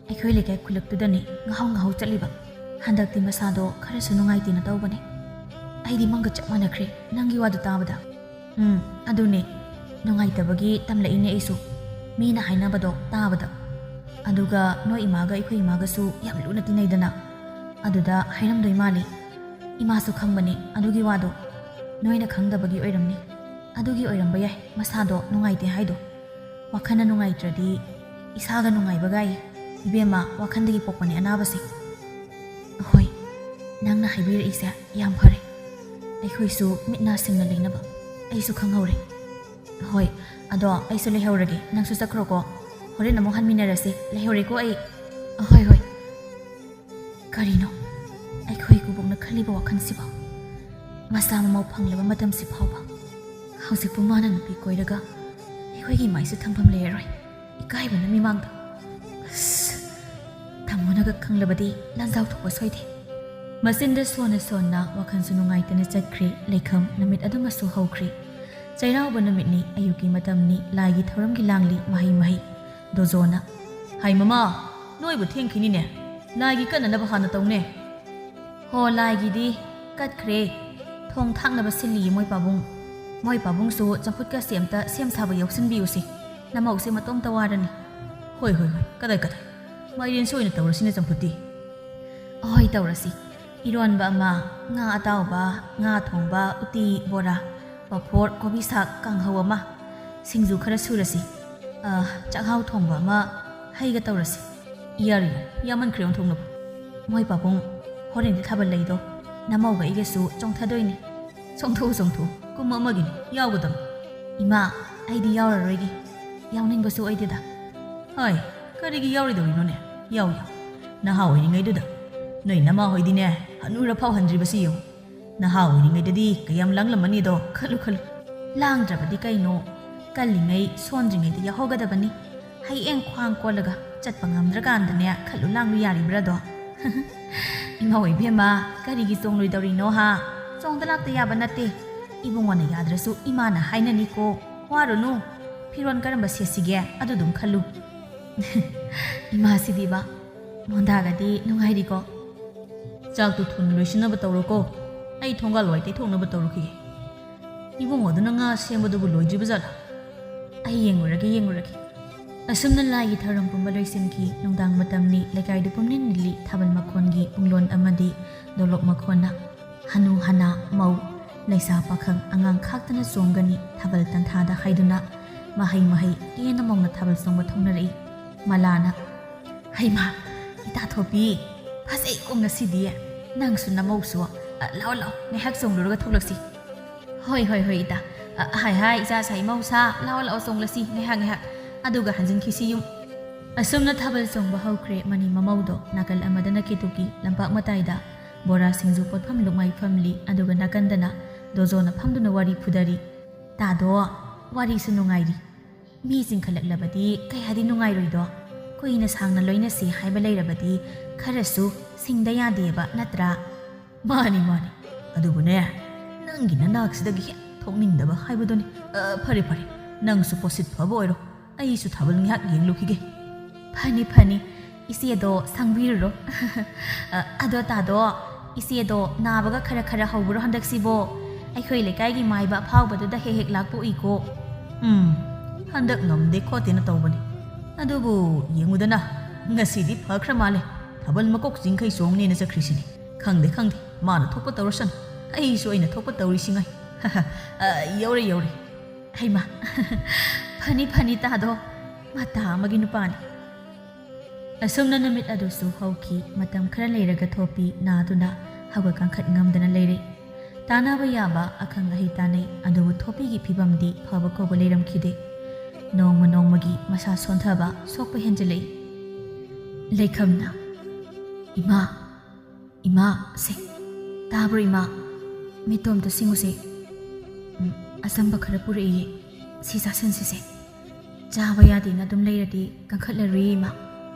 ꯑꯩꯈꯣꯏ ꯂꯩꯀꯥꯏ ꯈꯨꯜꯂꯛꯇꯨꯗꯅꯤ ꯉꯥꯍꯧ ꯉꯥꯍꯧ ꯆꯠꯂꯤꯕ꯫ ꯍꯟꯗꯛꯇꯤ ꯃꯁꯥꯗꯣ ꯈꯔꯁꯨ ꯅꯨꯡꯉꯥꯏꯇꯦꯅ ꯇꯧꯕꯅꯦ꯫ ꯑꯩꯗꯤ ꯃꯪꯒ ꯆꯞ ꯃꯥꯟꯅꯈ꯭ꯔꯦ ꯅꯪꯒꯤ ꯋꯥꯗꯨ ꯇꯥꯕꯗ꯫ ꯎꯝ, ꯑꯗꯨꯅꯦ꯫ ꯅꯨꯡꯉꯥꯏꯇꯕꯒꯤ ꯇꯝꯂꯛꯏꯅꯦ ꯑꯩꯁꯨ, ꯃꯤꯅ ꯍꯥꯏꯅꯕꯗꯣ ꯇꯥꯕꯗ꯫ ꯑꯗꯨꯒ ꯅꯣꯏ ꯏꯃꯥꯒ ꯑꯩꯈꯣꯏ ꯏꯃꯥꯒꯁꯨ ꯌꯥꯝ ꯂꯨꯅ ꯇꯤꯟꯅꯩꯗꯅ꯫ ꯑꯗꯨꯗ ꯍꯥꯏꯔꯝꯗꯣꯏ ꯃꯥꯜꯂꯤ꯫ ꯏꯃꯥꯁꯨ ꯈꯪꯕꯅꯦ ꯑꯗꯨꯒꯤ ꯋꯥꯗꯣ꯫ ꯅꯣꯏꯅ ꯈꯪꯗꯕꯒꯤ ꯑꯣꯏꯔꯝꯅꯤ꯫ ꯑꯗꯨꯒꯤ ꯑꯣꯏꯔꯝꯕ ꯌꯥꯏ ꯃꯁꯥꯗꯣ ꯅꯨꯡꯉꯥꯏꯇꯦ ꯍꯥꯏꯗꯣ꯫ ꯋꯥꯈꯜꯅ ꯅꯨꯡꯉꯥꯏꯇ꯭ꯔꯗꯤ ꯏꯁꯥꯒ ꯅꯨꯡꯉꯥꯏꯕꯒꯥꯏ꯫ ꯏꯕꯦꯝꯃ, ꯋꯥꯈꯜꯗꯒꯤ ꯄꯣꯛꯄꯅꯦ ꯑꯅꯥꯕꯁꯦ꯫ ꯍꯣꯏ, ꯅꯪꯅ ꯍꯥꯏꯕꯤꯔꯛꯏꯁꯦ ꯌꯥꯝ ꯐꯔꯦ꯫ ꯑꯩꯈꯣꯏꯁꯨ ꯃꯤꯠ ꯅꯥ ꯁꯤꯡꯅ ꯂꯩꯅꯕ꯫ ꯑꯩꯁꯨ ꯈꯪꯍꯧꯔꯦ꯫ ꯍꯣꯏ, ꯑꯗꯣ ꯑꯩꯁꯨ ꯂꯩꯍꯧꯔꯒꯦ, ꯅꯪꯁꯨ ꯆꯠꯈ꯭ꯔꯣꯀꯣ꯫ ꯍꯣꯔꯦꯟ ꯑꯃꯨꯛ ꯍꯟꯃꯤꯟꯅꯔꯁꯦ꯫ ꯂꯩꯍꯧꯔꯦꯀꯣ ꯑꯩ꯫ ꯍꯣꯏ, ꯍꯣꯏ꯫ ꯀꯔꯤꯅꯣ ꯑꯩꯈꯣꯏ ꯏꯀꯨꯕꯣꯛꯅ ꯈꯜꯂꯤꯕ ꯋꯥꯈꯜꯁꯤꯕꯣ? ꯃꯆꯥ ꯃꯃꯧ ꯐꯪꯂꯕ ꯃꯇꯝꯁꯤ ꯐꯥꯎꯕ ꯍꯧꯖꯤꯛꯄꯨ ꯃꯥꯅ ꯅꯨꯄꯤ ꯀꯣꯏꯔꯒ ꯑꯩꯈꯣꯏꯒꯤ ꯃꯥꯏꯁꯦ ꯊꯝꯐꯝ ꯂꯩꯔꯔꯣꯏ꯫ ꯏꯀꯥꯏꯕꯅ ꯃꯤꯃꯥꯡꯗ꯫ ꯑꯁ, ꯇꯥꯃꯣꯅꯒ ꯈꯪꯂꯕꯗꯤ ꯂꯥꯟꯖꯥꯎ ꯊꯣꯛꯄ ꯁꯣꯏꯗꯦ꯫ ꯃꯆꯤꯟꯗ ꯁꯣꯟꯅ ꯁꯣꯟꯅ ꯋꯥꯈꯜꯁꯨ ꯅꯨꯡꯉꯥꯏꯇꯅ ꯆꯠꯈ꯭ꯔꯦ꯫ ꯂꯩꯈꯝ ꯅꯨꯃꯤꯠ ꯑꯗꯨꯃꯁꯨ ꯍꯧꯈ꯭ꯔꯦ꯫ ꯆꯩꯔꯥꯎꯕ ꯅꯨꯃꯤꯠꯅꯤ, ꯑꯌꯨꯛꯀꯤ ꯃꯇꯝꯅꯤ, ꯂꯥꯏꯒꯤ ꯊꯧꯔꯝꯒꯤ ꯂꯥꯡꯂꯤ ꯃꯍꯩ ꯃꯍꯩ꯫ ꯗꯣꯖꯣꯅ, "ꯍꯥꯏ ꯃꯃꯥ, ꯅꯣꯏꯕꯨ ꯊꯦꯡꯈꯤꯅꯤꯅꯦ꯫ ꯂꯥꯏꯒꯤ ꯀꯠꯅꯅꯕ ꯍꯥꯟꯅ ꯇꯧꯅꯦ꯫" "ꯍꯣ, ꯂꯥꯏꯒꯤꯗꯤ ꯀꯠꯈ꯭ꯔꯦ꯫ ꯊꯣꯡ ꯊꯥꯛꯅꯕ ꯁꯤꯜꯂꯤꯌꯦ ꯃꯣꯏ ꯄꯥꯕꯨꯡ꯫ ꯃꯣꯏ ꯄꯥꯕꯨꯡꯁꯨ ꯆꯝꯐꯨꯠꯀꯁꯦ ꯑꯝꯇ ꯁꯦꯝ ꯁꯥꯕ ꯌꯥꯎꯁꯤꯟꯕꯤꯌꯨꯁꯦ꯫ ꯅꯃꯧꯁꯦ ꯃꯇꯣꯝꯇ ꯋꯥꯔꯅꯤ꯫" "ꯍꯣꯏ, ꯍꯣꯏ, ꯍꯣꯏ꯫ ꯀꯗꯥꯏ, ꯀꯗꯥꯏ? ꯃꯥꯏꯔꯦꯟꯁꯨ ꯑꯣꯏꯅ ꯇꯧꯔꯁꯤꯅꯦ ꯆꯝꯐꯨꯠꯇꯤ꯫" "ꯑꯍꯣꯏ, ꯇꯧꯔꯁꯤ꯫ ꯏꯔꯣꯟꯕ ꯑꯃ, ꯉꯥ ꯑꯇꯥꯎꯕ, ꯉꯥ ꯊꯣꯡꯕ, ꯎꯇꯤ, ꯕꯣꯔꯥ꯫ ꯄꯥꯐꯣꯔ, ꯀꯣꯕꯤ ꯁꯥꯛ, ꯀꯥꯡꯍꯧ ꯑꯃ, ꯁꯤꯡꯖꯨ ꯈꯔ ꯁꯨꯔꯁꯤ꯫ ꯑ, ꯆꯥꯛꯍꯥꯎ ꯊꯣꯡꯕ ꯑꯃ, ꯍꯩꯒ ꯇꯧꯔꯁꯤ꯫ ꯌꯥꯔꯦ, ꯌꯥꯔꯦ, ꯌꯥꯝꯃꯟꯈ꯭ꯔꯦ ꯑꯣꯟꯊꯣꯛꯅꯕ꯫ ꯃꯣꯏ ꯄꯥꯕꯨꯡ, ꯍꯣꯔꯦꯟꯗꯤ ꯊꯥꯕꯜ ꯂꯩꯗꯣ, ꯅꯃꯧꯒ ꯑꯩꯒꯁꯨ ꯆꯣꯡꯊꯗꯣꯏꯅꯦ꯫ ꯆꯣꯡꯊꯣꯛꯎ, ꯆꯣꯡꯊꯣꯛꯎ, ꯀꯨꯝ ꯑꯃꯒꯤꯅꯤ, ꯌꯥꯎꯒꯗꯕꯅꯤ꯫ ꯏꯃꯥ, ꯑꯩꯗꯤ ꯌꯥꯎꯔꯔꯣꯏꯒꯦ, ꯌꯥꯎꯅꯤꯡꯕꯁꯨ ꯑꯣꯏꯗꯦꯗ꯫ ꯍꯣꯏ, ꯀꯔꯤꯒꯤ ꯌꯥꯎꯔꯣꯏꯗꯧꯔꯤꯅꯣꯅꯦ? ꯌꯥꯎ, ꯌꯥꯎ꯫ ꯅꯍꯥ ꯑꯣꯏꯔꯤꯉꯩꯗꯨꯗ ꯅꯣꯏ ꯅꯃꯥ ꯍꯣꯏꯗꯤꯅꯦ, ꯍꯅꯨꯔ ꯐꯥꯎ ꯍꯟꯗ꯭ꯔꯤꯕꯁꯤ ꯌꯦꯡꯉꯨ꯫ ꯅꯍꯥ ꯑꯣꯏꯔꯤꯉꯩꯗꯗꯤ ꯀꯌꯥꯝ ꯂꯥꯡꯂꯝꯃꯅꯤꯗꯣ ꯈꯜꯂꯨ, ꯈꯜꯂꯨ꯫ ꯂꯥꯡꯗ꯭ꯔꯕꯗꯤ ꯀꯩꯅꯣ? ꯀꯜꯂꯤꯉꯩ ꯁꯣꯟꯗ꯭ꯔꯤꯉꯩꯗ ꯌꯥꯎꯍꯧꯒꯗꯕꯅꯤ꯫ ꯍꯌꯦꯡ ꯈ꯭ꯋꯥꯡ ꯀꯣꯜꯂꯒ ꯆꯠꯄ ꯉꯝꯗ꯭ꯔꯀꯥꯟꯗꯅꯦ ꯈꯜꯂꯨ ꯂꯥꯡꯂꯨ ꯌꯥꯔꯤꯕ꯭ꯔꯥꯗꯣ? ꯏꯃꯥ ꯏꯕꯦꯝꯃ, ꯀꯔꯤꯒꯤ ꯆꯣꯡꯂꯣꯏꯗꯧꯔꯤꯅꯣ ꯍꯥ? ꯆꯣꯡꯗ ꯂꯥꯛꯇ ꯌꯥꯕ ꯅꯠꯇꯦ꯫ ꯏꯕꯨꯡꯉꯣꯅ ꯌꯥꯗ꯭ꯔꯁꯨ ꯏꯃꯥꯅ ꯍꯥꯏꯅꯅꯤꯀꯣ꯫ ꯋꯥꯔꯨꯅꯨ꯫ ꯐꯤꯔꯣꯜ ꯀꯔꯝꯕ ꯁꯦꯠꯁꯤꯒꯦ ꯑꯗꯨꯗꯨꯝ ꯈꯜꯂꯨ꯫ ꯏꯃꯥꯁꯤꯗꯤꯕ꯫ ꯃꯣꯟꯗꯥꯒꯗꯤ ꯅꯨꯡꯉꯥꯏꯔꯤꯀꯣ? ꯆꯥꯛꯇꯨ ꯊꯨꯅ ꯂꯣꯏꯁꯤꯟꯅꯕ ꯇꯧꯔꯣꯀꯣ꯫ ꯑꯩ ꯊꯣꯡꯒꯥꯜ ꯋꯥꯏ ꯇꯩꯊꯣꯛꯅꯕ ꯇꯧꯔꯨꯈꯤꯒꯦ꯫ ꯏꯕꯨꯡꯉꯣꯗꯨꯅ ꯉꯥ ꯁꯦꯝꯕꯗꯨꯕꯨ ꯂꯣꯏꯗ꯭ꯔꯤꯕ ꯖꯥꯠꯂꯥ? ꯑꯩ ꯌꯦꯡꯉꯨꯔꯒꯦ, ꯌꯦꯡꯉꯨꯔꯒꯦ꯫ ꯑꯁꯨꯝꯅ ꯂꯥꯏꯒꯤ ꯊꯧꯔꯝ ꯄꯨꯝꯕ ꯂꯣꯏꯁꯤꯟꯈꯤ꯫ ꯅꯨꯡꯗꯥꯡ ꯃꯇꯝꯅꯤ, ꯂꯩꯀꯥꯏꯗꯨ ꯄꯨꯝꯅꯤꯜ ꯅꯤꯜꯂꯤ꯫ ꯊꯥꯕꯜ ꯃꯈꯣꯟꯒꯤ ꯄꯨꯡꯂꯣꯟ ꯑꯃꯗꯤ ꯗꯣꯂꯣꯞ ꯃꯈꯣꯟꯅ ꯍꯅꯨ ꯍꯅꯥ, ꯃꯧ, ꯂꯩꯁꯥ ꯄꯥꯈꯪ, ꯑꯉꯥꯡ ꯈꯥꯛꯇꯅ ꯆꯣꯡꯒꯅꯤ꯫ ꯊꯥꯕꯜ ꯇꯟꯊꯥꯗ ꯍꯥꯏꯗꯨꯅ ꯃꯍꯩ ꯃꯍꯩ ꯀꯦꯅ ꯃꯧꯅ ꯊꯥꯕꯜ ꯆꯣꯡꯕ ꯊꯧꯅꯔꯛꯏ꯫ ꯃꯂꯥꯅ, "ꯍꯩꯃꯥ, ꯏꯇꯥ ꯊꯣꯛꯄꯤ, ꯐꯖꯩꯀꯣ ꯉꯁꯤꯗꯤ꯫ ꯅꯪꯁꯨ ꯅꯃꯧꯁꯨ, ꯑ, ꯂꯥꯛꯑꯣ, ꯂꯥꯛꯑꯣ, ꯉꯥꯏꯍꯥꯛ ꯆꯣꯡꯂꯨꯔꯒ ꯊꯣꯛꯂꯛꯁꯤ꯫" "ꯍꯣꯏ, ꯍꯣꯏ, ꯍꯣꯏ, ꯏꯇꯥ꯫ ꯑ, ꯍꯥꯏ, ꯍꯥꯏ, ꯏꯆꯥ ꯁꯥꯏ ꯃꯧꯁꯥ, ꯂꯥꯛꯑꯣ, ꯂꯥꯛꯑꯣ, ꯆꯣꯡꯂꯁꯤ, ꯉꯥꯏꯍꯥꯛ, ꯉꯥꯏꯍꯥꯛ꯫ ꯑꯗꯨꯒ ꯍꯟꯖꯤꯟꯈꯤꯁꯤ ꯌꯨꯝ꯫" ꯑꯁꯨꯝꯅ ꯊꯥꯕꯜ ꯆꯣꯡꯕ ꯍꯧꯈ꯭ꯔꯦ꯫ ꯃꯅꯤ ꯃꯃꯧꯗꯣ ꯅꯥꯀꯜ ꯑꯃꯗꯅ ꯀꯦꯇꯨꯀꯤ, ꯂꯝꯄꯥꯛ ꯃꯇꯥꯏꯗ ꯕꯣꯔꯥ ꯁꯤꯡꯖꯨ ꯄꯣꯠꯐꯝ ꯂꯨꯛꯃꯥꯏ ꯐꯝꯂꯤ, ꯑꯗꯨꯒ ꯅꯥꯀꯟꯗꯅ ꯗꯣꯖꯣꯅ ꯐꯝꯗꯨꯅ ꯋꯥꯔꯤ ꯐꯨꯗꯔꯤ꯫ ꯇꯥꯗꯣ, ꯋꯥꯔꯤꯁꯨ ꯅꯨꯡꯉꯥꯏꯔꯤ꯫ ꯃꯤ ꯆꯤꯟꯈꯠꯂꯛꯂꯕꯗꯤ ꯀꯌꯥꯗꯤ ꯅꯨꯡꯉꯥꯏꯔꯣꯏꯗꯣ? ꯀꯨꯏꯅ ꯁꯥꯡꯅ ꯂꯣꯏꯅꯁꯤ ꯍꯥꯏꯕ ꯂꯩꯔꯕꯗꯤ ꯈꯔꯁꯨ ꯁꯤꯡꯗ ꯌꯥꯗꯦꯕ, ꯅꯠꯇ꯭ꯔꯥ? ꯃꯥꯅꯤ, ꯃꯥꯅꯤ꯫ ꯑꯗꯨꯕꯨꯅꯦ, ꯅꯪꯒꯤ ꯅꯅꯥꯛꯁꯤꯗꯒꯤ ꯍꯦꯛ ꯊꯣꯛꯅꯤꯡꯗꯕ ꯍꯥꯏꯕꯗꯨꯅꯤ꯫ ꯑ, ꯐꯔꯦ, ꯐꯔꯦ꯫ ꯅꯪꯁꯨ ꯄꯣꯠꯁꯤꯠ ꯐꯕ ꯑꯣꯏꯔꯣ꯫ ꯑꯩꯁꯨ ꯊꯥꯕꯜ ꯉꯥꯏꯍꯥꯛ ꯌꯦꯡꯂꯨꯈꯤꯒꯦ꯫ ꯐꯅꯤ, ꯐꯅꯤ꯫ ꯏꯆꯦꯗꯣ ꯁꯪꯕꯤꯔꯨꯔꯣ꯫ ꯑ, ꯑꯗꯣ ꯇꯥꯗꯣ, ꯏꯆꯦꯗꯣ ꯅꯥꯕꯒ ꯈꯔ ꯈꯔ ꯍꯧꯕ꯭ꯔꯣ ꯍꯟꯗꯛꯁꯤꯕꯣ? ꯑꯩꯈꯣꯏ ꯂꯩꯀꯥꯏꯒꯤ ꯃꯥꯏꯕ ꯑꯐꯥꯎꯕꯗꯨꯗ ꯍꯦꯛ ꯍꯦꯛ ꯂꯥꯛꯄ ꯎꯏꯀꯣ꯫ ꯎꯝ, ꯍꯟꯗꯛ ꯉꯝꯗꯦ ꯈꯣꯠꯇꯦꯅ ꯇꯧꯕꯅꯤ꯫ ꯑꯗꯨꯕꯨ ꯌꯦꯡꯉꯨꯗꯅ, ꯉꯁꯤꯗꯤ ꯐꯈ꯭ꯔ ꯃꯥꯜꯂꯦ꯫ ꯊꯥꯕꯜ ꯃꯀꯣꯛ ꯆꯤꯡꯈꯩ ꯆꯣꯡꯅꯦꯅ ꯆꯠꯈ꯭ꯔꯤꯁꯤꯅꯤ꯫ ꯈꯪꯗꯦ, ꯈꯪꯗꯦ, ꯃꯥꯅ ꯊꯣꯛꯄ ꯇꯧꯔꯁꯅꯨ, ꯑꯩꯁꯨ ꯑꯩꯅ ꯊꯣꯛꯄ ꯇꯧꯔꯤꯁꯤꯉꯥꯏ꯫ ꯑ, ꯌꯧꯔꯦ, ꯌꯧꯔꯦ꯫ ꯍꯩꯃꯥ, ꯐꯅꯤ, ꯐꯅꯤ ꯇꯥꯗꯣ, ꯃꯇꯥ ꯑꯃꯒꯤ ꯅꯨꯄꯥꯅꯤ꯫ ꯑꯁꯨꯝꯅ ꯅꯨꯃꯤꯠ ꯑꯗꯨꯁꯨ ꯍꯧꯈꯤ꯫ ꯃꯇꯝ ꯈꯔ ꯂꯩꯔꯒ ꯊꯣꯄꯤ ꯅꯥꯗꯨꯅ ꯍꯧꯒꯠ ꯀꯥꯡꯈꯠ ꯉꯝꯗꯅ ꯂꯩꯔꯦ꯫ ꯇꯥꯟꯅꯕ ꯌꯥꯕ ꯑꯈꯪ ꯑꯍꯩ ꯇꯥꯟꯅꯩ, ꯑꯗꯨꯕꯨ ꯊꯣꯄꯤꯒꯤ ꯐꯤꯕꯝꯗꯤ ꯐꯕ ꯀꯧꯕ ꯂꯩꯔꯝꯈꯤꯗꯦ꯫ ꯅꯣꯡꯃ ꯅꯣꯡꯃꯒꯤ ꯃꯁꯥ ꯁꯣꯟꯊꯕ, ꯁꯣꯛꯄ ꯍꯦꯟꯖꯤꯜꯂꯛꯏ꯫ ꯂꯩꯈꯝꯅ, "ꯏꯃꯥ, ꯏꯃꯥ, ꯁꯦ, ꯇꯥꯕ꯭ꯔꯣ ꯏꯃꯥ? ꯃꯤꯠꯇꯣꯝꯇ ꯁꯤꯡꯉꯨꯁꯦ꯫ ꯎꯝ, ꯑꯆꯝꯕ ꯈꯔ ꯄꯨꯔꯛꯏꯌꯦ, ꯁꯤ ꯆꯥꯁꯤꯟꯁꯤꯁꯦ꯫ ꯆꯥꯕ ꯌꯥꯗꯦꯅ ꯑꯗꯨꯝ ꯂꯩꯔꯗꯤ ꯀꯟꯈꯠꯂꯔꯣꯏꯌꯦ ꯏꯃꯥ꯫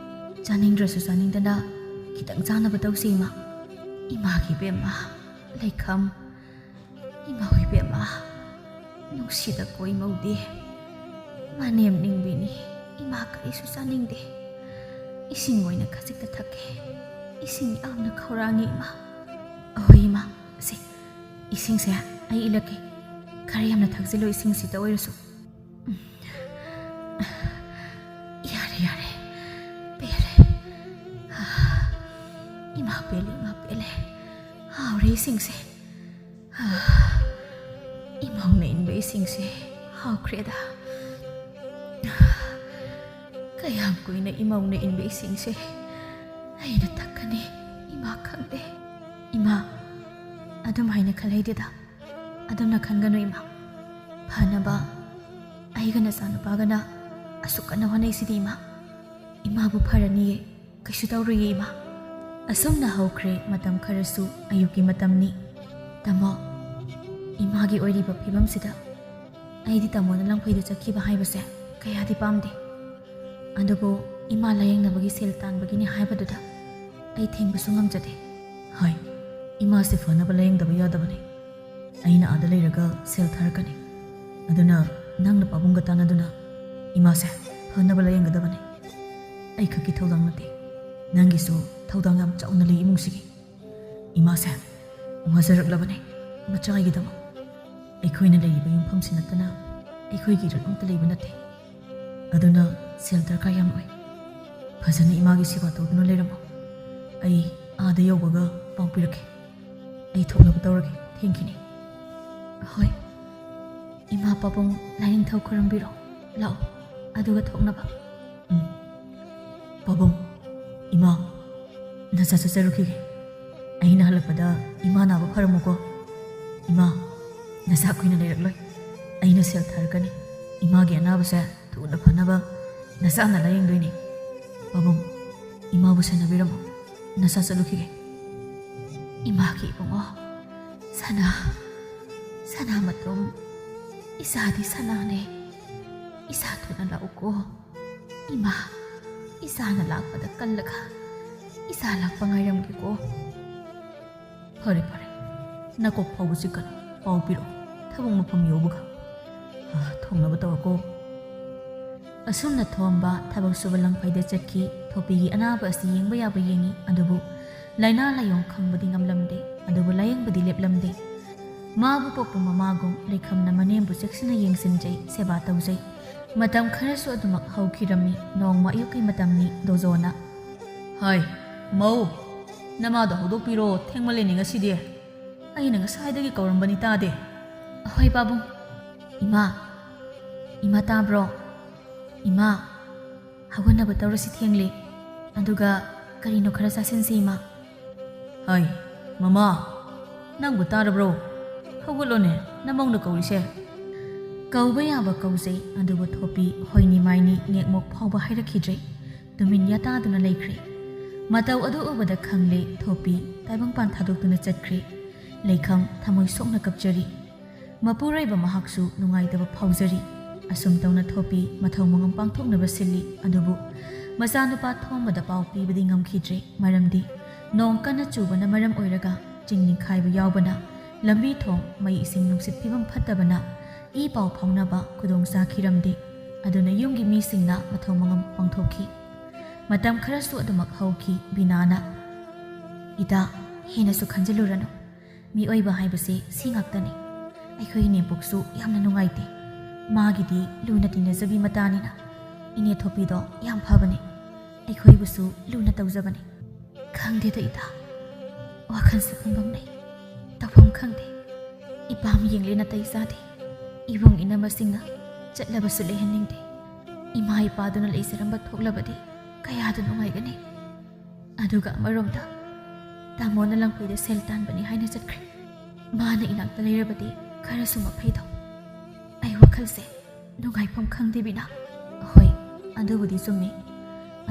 ꯆꯥꯅꯤꯡꯗ꯭ꯔꯁꯨ ꯆꯥꯅꯤꯡꯗꯅ ꯈꯤꯇꯪ ꯆꯥꯅꯕ ꯇꯧꯁꯤ ꯏꯃꯥ꯫" ꯏꯃꯥꯒꯤ ꯏꯕꯦꯝꯃ, ꯂꯩꯈꯝ, ꯏꯃꯥ ꯍꯣꯏ ꯏꯕꯦꯝꯃ, ꯅꯨꯡꯁꯤꯗ ꯀꯣꯏ ꯃꯧꯗꯤ꯫ ꯃꯅꯦꯝ ꯅꯤꯡꯕꯤꯅꯤ, ꯏꯃꯥ ꯀꯔꯤꯁꯨ ꯆꯥꯅꯤꯡꯗꯦ꯫ ꯏꯁꯤꯡ ꯑꯣꯏꯅ ꯈꯖꯤꯛꯇ ꯊꯛꯀꯦ꯫ ꯏꯁꯤꯡ ꯌꯥꯝꯅ ꯈꯧꯔꯥꯡꯉꯤ ꯏꯃꯥ꯫ ꯑꯍꯣꯏ ꯏꯃꯥ, ꯁꯦ, ꯏꯁꯤꯡꯁꯦ ꯑꯩ ꯏꯜꯂꯛꯀꯦ꯫ ꯈꯔ ꯌꯥꯝꯅ ꯊꯛꯆꯤꯜꯂꯨ ꯏꯁꯤꯡꯁꯤꯗ ꯑꯣꯏꯔꯁꯨ꯫ ꯌꯥꯔꯦ, ꯌꯥꯔꯦ, ꯄꯦꯜꯂꯦ꯫ ꯏꯃꯥ ꯄꯦꯜꯂꯦ, ꯏꯃꯥ ꯄꯦꯜꯂꯦ꯫ ꯍꯥꯎꯔꯦ ꯏꯁꯤꯡꯁꯦ꯫ ꯏꯃꯧꯅ ꯏꯟꯕ ꯏꯁꯤꯡꯁꯦ ꯍꯥꯎꯈ꯭ꯔꯦꯗ꯫ ꯀꯌꯥꯝ ꯀꯨꯏꯅ ꯏꯃꯧꯅ ꯏꯟꯕ ꯏꯁꯤꯡꯁꯦ ꯑꯩꯅ ꯊꯛꯀꯅꯤ, ꯏꯃꯥ ꯈꯪꯗꯦ꯫ ꯏꯃꯥ, ꯑꯗꯨꯝ ꯍꯥꯏꯅ ꯈꯜꯍꯩꯗꯦꯗ꯫ ꯑꯗꯨꯝꯅ ꯈꯟꯒꯅꯨ ꯏꯃꯥ꯫ ꯐꯅꯕ ꯑꯩꯒ ꯅꯆꯥꯅꯨꯄꯥꯒꯅ ꯑꯁꯨꯛ ꯀꯟꯅ ꯍꯣꯠꯅꯩꯁꯤꯗꯤ ꯏꯃꯥ꯫ ꯏꯃꯥꯕꯨ ꯐꯔꯅꯤꯌꯦ, ꯀꯩꯁꯨ ꯇꯧꯔꯣꯏꯌꯦ ꯏꯃꯥ꯫ ꯑꯁꯨꯝꯅ ꯍꯧꯈ꯭ꯔꯦ ꯃꯇꯝ ꯈꯔꯁꯨ꯫ ꯑꯌꯨꯛꯀꯤ ꯃꯇꯝꯅꯤ꯫ ꯇꯥꯃꯣ, ꯏꯃꯥꯒꯤ ꯑꯣꯏꯔꯤꯕ ꯐꯤꯕꯝꯁꯤꯗ ꯑꯩꯗꯤ ꯇꯥꯃꯣꯅ ꯂꯪꯐꯩꯗ ꯆꯠꯈꯤꯕ ꯍꯥꯏꯕꯁꯦ ꯀꯌꯥꯗꯤ ꯄꯥꯝꯗꯦ꯫ ꯑꯗꯨꯕꯨ ꯏꯃꯥ ꯂꯥꯌꯦꯡꯅꯕꯒꯤ ꯁꯦꯜ ꯇꯥꯟꯕꯒꯤꯅꯤ ꯍꯥꯏꯕꯗꯨꯗ ꯑꯩ ꯊꯤꯡꯕꯁꯨ ꯉꯝꯖꯗꯦ꯫ ꯍꯣꯏ, ꯏꯃꯥꯁꯦ ꯐꯅꯕ ꯂꯥꯌꯦꯡꯗꯕ ꯌꯥꯗꯕꯅꯤ꯫ ꯑꯩꯅ ꯑꯥꯗ ꯂꯩꯔꯒ ꯁꯦꯜ ꯊꯥꯔꯛꯀꯅꯤ꯫ ꯑꯗꯨꯅ ꯅꯪꯅ ꯄꯥꯕꯨꯡꯒ ꯇꯥꯟꯅꯗꯨꯅ ꯏꯃꯥꯁꯦ ꯐꯅꯕ ꯂꯥꯌꯦꯡꯒꯗꯕꯅꯤ꯫ ꯑꯩ ꯈꯛꯀꯤ ꯊꯧꯗꯥꯡ ꯅꯠꯇꯦ, ꯅꯪꯒꯤꯁꯨ ꯊꯧꯗꯥꯡ ꯌꯥꯝ ꯆꯥꯎꯅ ꯂꯩ ꯏꯃꯨꯡꯁꯤꯒꯤ꯫ ꯏꯃꯥꯁꯦ ꯋꯥꯖꯔꯛꯂꯕꯅꯤ ꯃꯆꯥꯒꯤꯗꯃꯛ꯫ ꯑꯩꯈꯣꯏꯅ ꯂꯩꯔꯤꯕ ꯌꯨꯝꯐꯝꯁꯤ ꯅꯠꯇꯅ ꯑꯩꯈꯣꯏꯒꯤ ꯏꯔꯛ ꯑꯝꯇ ꯂꯩꯕ ꯅꯠꯇꯦ꯫ ꯑꯗꯨꯅ ꯁꯦꯜ ꯗꯔꯀꯥꯔ ꯌꯥꯝ ꯑꯣꯏ꯫ ꯐꯖꯅ ꯏꯃꯥꯒꯤ ꯁꯦꯕꯥ ꯇꯧꯗꯨꯅ ꯂꯩꯔꯝꯃꯣ꯫ ꯑꯩ ꯑꯥꯗ ꯌꯧꯕꯒ ꯄꯥꯎ ꯄꯤꯔꯛꯀꯦ꯫ ꯑꯩ ꯊꯣꯛꯅꯕ ꯇꯧꯔꯒꯦ, ꯊꯦꯡꯈꯤꯅꯤ꯫ ꯍꯣꯏ, ꯏꯃꯥ ꯄꯥꯕꯨꯡ ꯂꯥꯏꯅꯤꯡꯊꯧ ꯈꯨꯔꯨꯝꯕꯤꯔꯣ꯫ ꯂꯥꯛꯑꯣ, ꯑꯗꯨꯒ ꯊꯣꯛꯅꯕ꯫ ꯎꯝ꯫ ꯄꯥꯕꯨꯡ, ꯏꯃꯥ, ꯅꯆꯥ ꯆꯠꯆꯔꯨꯈꯤꯒꯦ꯫ ꯑꯩꯅ ꯍꯜꯂꯛꯄꯗ ꯏꯃꯥ ꯅꯥꯕ ꯐꯔꯝꯃꯨꯀꯣ꯫ ꯏꯃꯥ, ꯅꯆꯥ ꯀꯨꯏꯅ ꯂꯩꯔꯛꯂꯣꯏ꯫ ꯑꯩꯅ ꯁꯦꯜ ꯊꯥꯔꯛꯀꯅꯤ꯫ ꯏꯃꯥꯒꯤ ꯑꯅꯥꯕꯁꯦ ꯊꯨꯅ ꯐꯅꯕ ꯅꯆꯥꯅ ꯂꯥꯌꯦꯡꯗꯣꯏꯅꯤ꯫ ꯄꯥꯕꯨꯡ, ꯏꯃꯥꯕꯨ ꯁꯦꯟꯅꯕꯤꯔꯝꯃꯣ꯫ ꯅꯆꯥ ꯆꯠꯂꯨꯈꯤꯒꯦ꯫ ꯏꯃꯥꯒꯤ ꯏꯕꯨꯡꯉꯣ, ꯁꯅꯥ, ꯁꯅꯥ ꯃꯇꯨꯝ, ꯏꯆꯥꯗꯤ ꯁꯅꯥꯅꯦ꯫ ꯏꯆꯥ ꯊꯨꯅ ꯂꯥꯛꯎꯀꯣ꯫ ꯏꯃꯥ, ꯏꯆꯥꯅ ꯂꯥꯛꯄꯗ ꯀꯜꯂꯒ ꯏꯆꯥ ꯂꯥꯛꯄ ꯉꯥꯏꯔꯝꯒꯦꯀꯣ꯫ ꯐꯔꯦ, ꯐꯔꯦ꯫ ꯅꯀꯣꯛ ꯐꯥꯎꯕ ꯆꯤꯛꯀꯅꯨ꯫ ꯄꯥꯎ ꯄꯤꯔꯛꯑꯣ꯫ ꯊꯕꯛ ꯃꯐꯝ ꯌꯧꯕꯒ꯫ ꯑ, ꯊꯣꯡꯅꯕ ꯇꯧꯔꯣꯀꯣ꯫ ꯑꯁꯨꯝꯅ ꯊꯣꯝꯕ ꯊꯕꯛ ꯁꯨꯕ ꯂꯪꯐꯩꯗ ꯆꯠꯈꯤ꯫ ꯊꯣꯄꯤꯒꯤ ꯑꯅꯥꯕ ꯑꯁꯤ ꯌꯦꯡꯕ ꯌꯥꯕ ꯌꯦꯡꯉꯤ, ꯑꯗꯨꯕꯨ ꯂꯥꯏꯅꯥ ꯂꯥꯏꯌꯣꯡ ꯈꯪꯕꯗꯤ ꯉꯝꯂꯝꯗꯦ, ꯑꯗꯨꯕꯨ ꯂꯥꯌꯦꯡꯕꯗꯤ ꯂꯦꯞꯂꯝꯗꯦ꯫ ꯃꯥꯕꯨ ꯄꯣꯛꯄ ꯃꯃꯥꯒꯨꯝ ꯂꯩꯈꯝꯅ ꯃꯅꯦꯝꯕꯨ ꯆꯦꯛꯁꯤꯟꯅ ꯌꯦꯡꯁꯤꯟꯖꯩ, ꯁꯦꯕꯥ ꯇꯧꯖꯩ꯫ ꯃꯇꯝ ꯈꯔꯁꯨ ꯑꯗꯨꯃꯛ ꯍꯧꯈꯤꯔꯝꯃꯤ꯫ ꯅꯣꯡꯃ ꯑꯌꯨꯛꯀꯤ ꯃꯇꯝꯅꯤ꯫ ꯗꯣꯖꯣꯅ, "ꯍꯥꯏ, ꯃꯧ, ꯅꯃꯥꯗꯣ ꯍꯧꯗꯣꯛꯄꯤꯔꯣ, ꯊꯦꯡꯃꯜꯂꯦꯅꯦ ꯉꯁꯤꯗꯤ꯫ ꯑꯩꯅ ꯉꯁꯥꯏꯗꯒꯤ ꯀꯧꯔꯝꯕꯅꯤ, ꯇꯥꯗꯦ꯫" "ꯑꯍꯣꯏ ꯄꯥꯕꯨꯡ꯫ ꯏꯃꯥ, ꯏꯃꯥ ꯇꯥꯕ꯭ꯔꯣ? ꯏꯃꯥ, ꯍꯧꯒꯠꯅꯕ ꯇꯧꯔꯁꯤ, ꯊꯦꯡꯂꯦ꯫ ꯑꯗꯨꯒ ꯀꯔꯤꯅꯣ ꯈꯔ ꯆꯥꯁꯤꯟꯁꯤ, ꯏꯃꯥ꯫" "ꯍꯥꯏ, ꯃꯃꯥ, ꯅꯪꯕꯨ ꯇꯥꯔꯕ꯭ꯔꯣ? ꯍꯧꯒꯠꯂꯣꯅꯦ, ꯅꯃꯧꯅ ꯀꯧꯔꯤꯁꯦ꯫" ꯀꯧꯕ ꯌꯥꯕ ꯀꯧꯖꯩ, ꯑꯗꯨꯕꯨ ꯊꯣꯄꯤ ꯍꯣꯏꯅꯤ ꯃꯥꯏꯅꯤ ꯅꯦꯛꯃꯣꯛ ꯐꯥꯎꯕ ꯍꯥꯏꯔꯛꯈꯤꯗ꯭ꯔꯦ꯫ ꯇꯨꯃꯤꯟ ꯌꯥꯇꯥꯗꯨꯅ ꯂꯩꯈ꯭ꯔꯦ꯫ ꯃꯇꯧ ꯑꯗꯨ ꯎꯕꯗ ꯈꯪꯂꯦ, ꯊꯣꯄꯤ ꯇꯥꯏꯕꯪꯄꯥꯟ ꯊꯥꯗꯣꯛꯇꯨꯅ ꯆꯠꯈ꯭ꯔꯦ꯫ ꯂꯩꯈꯝ ꯊꯃꯣꯏ ꯁꯣꯛꯅ ꯀꯞꯆꯔꯤ꯫ ꯃꯄꯨꯔꯣꯏꯕ ꯃꯍꯥꯛꯁꯨ ꯅꯨꯡꯉꯥꯏꯇꯕ ꯐꯥꯎꯖꯔꯤ꯫ ꯑꯁꯨꯝ ꯇꯧꯅ ꯊꯣꯄꯤ ꯃꯊꯧ ꯃꯉꯝ ꯄꯥꯡꯊꯣꯛꯅꯕ ꯁꯤꯜꯂꯤ꯫ ꯑꯗꯨꯕꯨ ꯃꯆꯥꯅꯨꯄꯥ ꯊꯣꯝꯕꯗ ꯄꯥꯎ ꯄꯤꯕꯗꯤ ꯉꯝꯈꯤꯗ꯭ꯔꯦ, ꯃꯔꯝꯗꯤ ꯅꯣꯡ ꯀꯟꯅ ꯆꯨꯕꯅ ꯃꯔꯝ ꯑꯣꯏꯔꯒ ꯆꯤꯡ ꯅꯤꯡꯈꯥꯏꯕ ꯌꯥꯎꯕꯅ ꯂꯝꯕꯤ ꯊꯣꯡ, ꯃꯩ ꯏꯁꯤꯡ ꯅꯨꯡꯁꯤꯠ ꯐꯤꯕꯝ ꯐꯠꯇꯕꯅ ꯏ ꯄꯥꯎ ꯐꯥꯎꯅꯕ ꯈꯨꯗꯣꯡ ꯆꯥꯈꯤꯔꯝꯗꯦ꯫ ꯑꯗꯨꯅ ꯌꯨꯝꯒꯤ ꯃꯤꯁꯤꯡꯅ ꯃꯊꯧ ꯃꯉꯝ ꯄꯥꯡꯊꯣꯛꯈꯤ꯫ ꯃꯇꯝ ꯈꯔꯁꯨ ꯑꯗꯨꯃꯛ ꯍꯧꯈꯤ꯫ ꯕꯤꯅꯥꯅ, "ꯏꯇꯥ, ꯍꯦꯟꯅꯁꯨ ꯈꯟꯖꯤꯜꯂꯨꯔꯅꯨ꯫ ꯃꯤꯑꯣꯏꯕ ꯍꯥꯏꯕꯁꯦ ꯁꯤ ꯉꯥꯛꯇꯅꯤ꯫ ꯑꯩꯈꯣꯏ ꯏꯅꯦꯝꯄꯣꯛꯁꯨ ꯌꯥꯝꯅ ꯅꯨꯡꯉꯥꯏꯇꯦ꯫ ꯃꯥꯒꯤꯗꯤ ꯂꯨꯅ ꯇꯤꯟꯅꯖꯕꯤ ꯃꯇꯥꯅꯤꯅ ꯏꯅꯦ ꯊꯣꯛꯄꯤꯗꯣ ꯌꯥꯝ ꯐꯕꯅꯦ꯫ ꯑꯩꯈꯣꯏꯕꯨꯁꯨ ꯂꯨꯅ ꯇꯧꯖꯕꯅꯦ꯫ ꯈꯪꯗꯦꯗ ꯏꯇꯥ, ꯋꯥꯈꯜꯁꯦ ꯄꯨꯝꯕꯪ ꯂꯩ, ꯇꯧꯐꯝ ꯈꯪꯗꯦ꯫" ꯏꯄꯥꯝ ꯌꯦꯡꯂꯦ ꯅꯥꯇꯩ ꯆꯥꯗꯦ꯫ ꯏꯕꯨꯡ ꯏꯅꯝꯃꯁꯤꯡꯅ ꯆꯠꯂꯕꯁꯨ ꯂꯩꯍꯟꯅꯤꯡꯗꯦ꯫ ꯏꯃꯥ ꯏꯄꯥꯗꯨꯅ ꯂꯩꯖꯔꯝꯕ ꯊꯣꯛꯂꯕꯗꯤ ꯀꯌꯥꯗ ꯅꯨꯡꯉꯥꯏꯒꯅꯤ꯫ ꯑꯗꯨꯒ ꯑꯃꯔꯣꯝꯗ ꯇꯥꯃꯣꯅ ꯂꯪꯐꯩꯗ ꯁꯦꯜ ꯇꯥꯟꯕꯅꯤ ꯍꯥꯏꯅ ꯆꯠꯈ꯭ꯔꯦ꯫ ꯃꯥꯅ ꯏꯅꯥꯛꯇ ꯂꯩꯔꯕꯗꯤ ꯈꯔꯁꯨ ꯃꯐꯩꯗꯣ꯫ ꯑꯩ ꯋꯥꯈꯜꯁꯦ ꯅꯨꯡꯉꯥꯏꯐꯝ ꯈꯪꯗꯦ ꯕꯤꯅꯥ꯫ ꯍꯣꯏ, ꯑꯗꯨꯕꯨꯗꯤ ꯆꯨꯝꯃꯤ꯫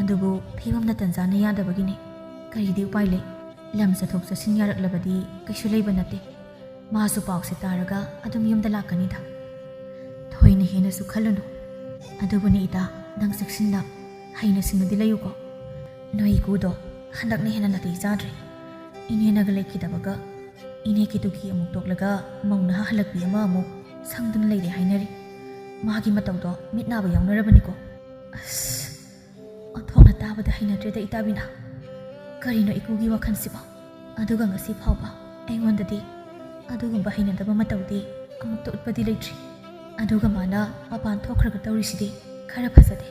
ꯑꯗꯨꯕꯨ ꯐꯤꯕꯝꯅ ꯇꯟꯖꯥꯅ ꯌꯥꯗꯕꯒꯤꯅꯤ꯫ ꯀꯔꯤꯗꯤ ꯎꯄꯥꯏ ꯂꯩ? ꯂꯝ ꯆꯠꯊꯣꯛ ꯆꯠꯁꯤꯟ ꯌꯥꯔꯛꯂꯕꯗꯤ ꯀꯩꯁꯨ ꯂꯩꯕ ꯅꯠꯇꯦ꯫ ꯃꯥꯁꯨ ꯄꯥꯎꯁꯦ ꯇꯥꯔꯒ ꯑꯗꯨꯝ ꯌꯨꯝꯗ ꯂꯥꯛꯀꯅꯤꯗ꯫ ꯊꯣꯏꯅ ꯍꯦꯟꯅꯁꯨ ꯈꯜꯂꯨꯅꯨ꯫ ꯑꯗꯨꯕꯨꯅꯦ ꯏꯇꯥ, ꯅꯪ ꯆꯦꯛꯁꯤꯟꯅ ꯍꯩꯅ ꯁꯤꯡꯅꯗꯤ ꯂꯩꯌꯨꯀꯣ꯫ ꯅꯣꯏ ꯏꯀꯨꯗꯣ ꯍꯟꯗꯛꯅ ꯍꯦꯟꯅ ꯅꯥꯇꯩ ꯆꯥꯗ꯭ꯔꯦ꯫ ꯏꯅꯦꯅꯒ ꯂꯩꯈꯤꯗꯕꯒ ꯏꯅꯦ ꯀꯦꯇꯨꯀꯤ ꯑꯃꯨꯛ ꯇꯣꯛꯂꯒ ꯃꯧ ꯅꯍꯥ ꯍꯜꯂꯛꯄꯤ ꯑꯃ ꯑꯃꯨꯛ ꯁꯪꯗꯨꯅ ꯂꯩꯔꯦ ꯍꯥꯏꯅꯔꯤ꯫ ꯃꯥꯒꯤ ꯃꯇꯧꯗꯣ ꯃꯤꯠ ꯅꯥꯕ ꯌꯥꯎꯅꯔꯕꯅꯤꯀꯣ꯫ ꯑꯁ, ꯑꯣꯟꯊꯣꯛꯅ ꯇꯥꯕꯗ ꯍꯩꯅꯗ꯭ꯔꯦꯗ ꯏꯇꯥꯕꯤꯅ꯫ ꯀꯔꯤꯅꯣ ꯏꯀꯨꯒꯤ ꯋꯥꯈꯜꯁꯤꯕꯣ? ꯑꯗꯨꯒ ꯉꯁꯤ ꯐꯥꯎꯕ ꯑꯩꯉꯣꯟꯗꯗꯤ ꯑꯗꯨꯒꯨꯝꯕ ꯍꯩꯅꯗꯕ ꯃꯇꯧꯗꯤ ꯑꯃꯨꯛꯇ ꯎꯠꯄꯗꯤ ꯂꯩꯇ꯭ꯔꯤ꯫ ꯑꯗꯨꯒ ꯃꯥꯅ ꯃꯄꯥꯟ ꯊꯣꯛꯈ꯭ꯔꯒ ꯇꯧꯔꯤꯁꯤꯗꯤ ꯈꯔ ꯐꯖꯗꯦ꯫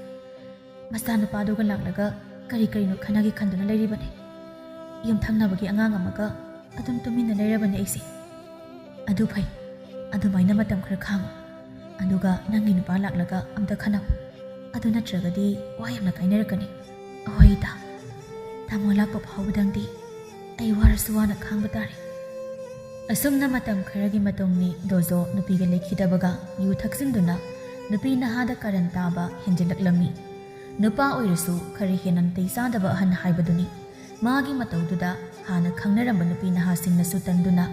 ꯃꯆꯥꯅꯨꯄꯥꯗꯨꯒ ꯂꯥꯛꯂꯒ ꯀꯔꯤ ꯀꯔꯤꯅꯣ ꯈꯟꯅꯒꯦ ꯈꯟꯗꯨꯅ ꯂꯩꯔꯤꯕꯅꯤ꯫ ꯌꯨꯝꯊꯪꯅꯕꯒꯤ ꯑꯉꯥꯡ ꯑꯃꯒ ꯑꯗꯨꯝ ꯇꯨꯃꯤꯟꯅ ꯂꯩꯔꯕꯅꯤ ꯑꯩꯁꯦ꯫ ꯑꯗꯨ ꯐꯩ, ꯑꯗꯨꯃꯥꯏꯅ ꯃꯇꯝ ꯈꯔ ꯈꯥꯡꯉꯨ꯫ ꯑꯗꯨꯒ ꯅꯪꯒꯤ ꯅꯨꯄꯥ ꯂꯥꯛꯂꯒ ꯑꯝꯇ ꯈꯟꯅꯧ꯫ ꯑꯗꯨ ꯅꯠꯇ꯭ꯔꯒꯗꯤ ꯋꯥ ꯌꯥꯝꯅ ꯀꯥꯏꯅꯔꯛꯀꯅꯤ꯫ ꯑꯍꯣꯏ ꯏꯇꯥ, ꯇꯥꯃꯣ ꯂꯥꯛꯄ ꯐꯥꯎꯕꯗꯪꯗꯤ ꯑꯩ ꯋꯥꯔꯁꯨ ꯋꯥꯅ ꯈꯥꯡꯕ ꯇꯥꯔꯦ꯫ ꯑꯁꯨꯝꯅ ꯃꯇꯝ ꯈꯔꯒꯤ ꯃꯇꯨꯡꯅꯤ ꯗꯣꯖꯣ ꯅꯨꯄꯤꯒ ꯂꯩꯈꯤꯗꯕꯒ ꯌꯨ ꯊꯛꯆꯤꯟꯗꯨꯅ ꯅꯨꯄꯤ ꯅꯍꯥꯗ ꯀꯥꯔꯟ ꯇꯥꯕ ꯍꯦꯟꯖꯤꯜꯂꯛꯂꯝꯃꯤ꯫ ꯅꯨꯄꯥ ꯑꯣꯏꯔꯁꯨ ꯈꯔ ꯍꯦꯟꯅ ꯅꯥꯇꯩ ꯆꯥꯗꯕ ꯑꯍꯟ ꯍꯥꯏꯕꯗꯨꯅꯤ꯫ ꯃꯥꯒꯤ ꯃꯇꯧꯗꯨꯗ ꯍꯥꯟꯅ ꯈꯪꯅꯔꯝꯕ ꯅꯨꯄꯤ ꯅꯍꯥꯁꯤꯡꯅꯁꯨ ꯇꯟꯗꯨꯅ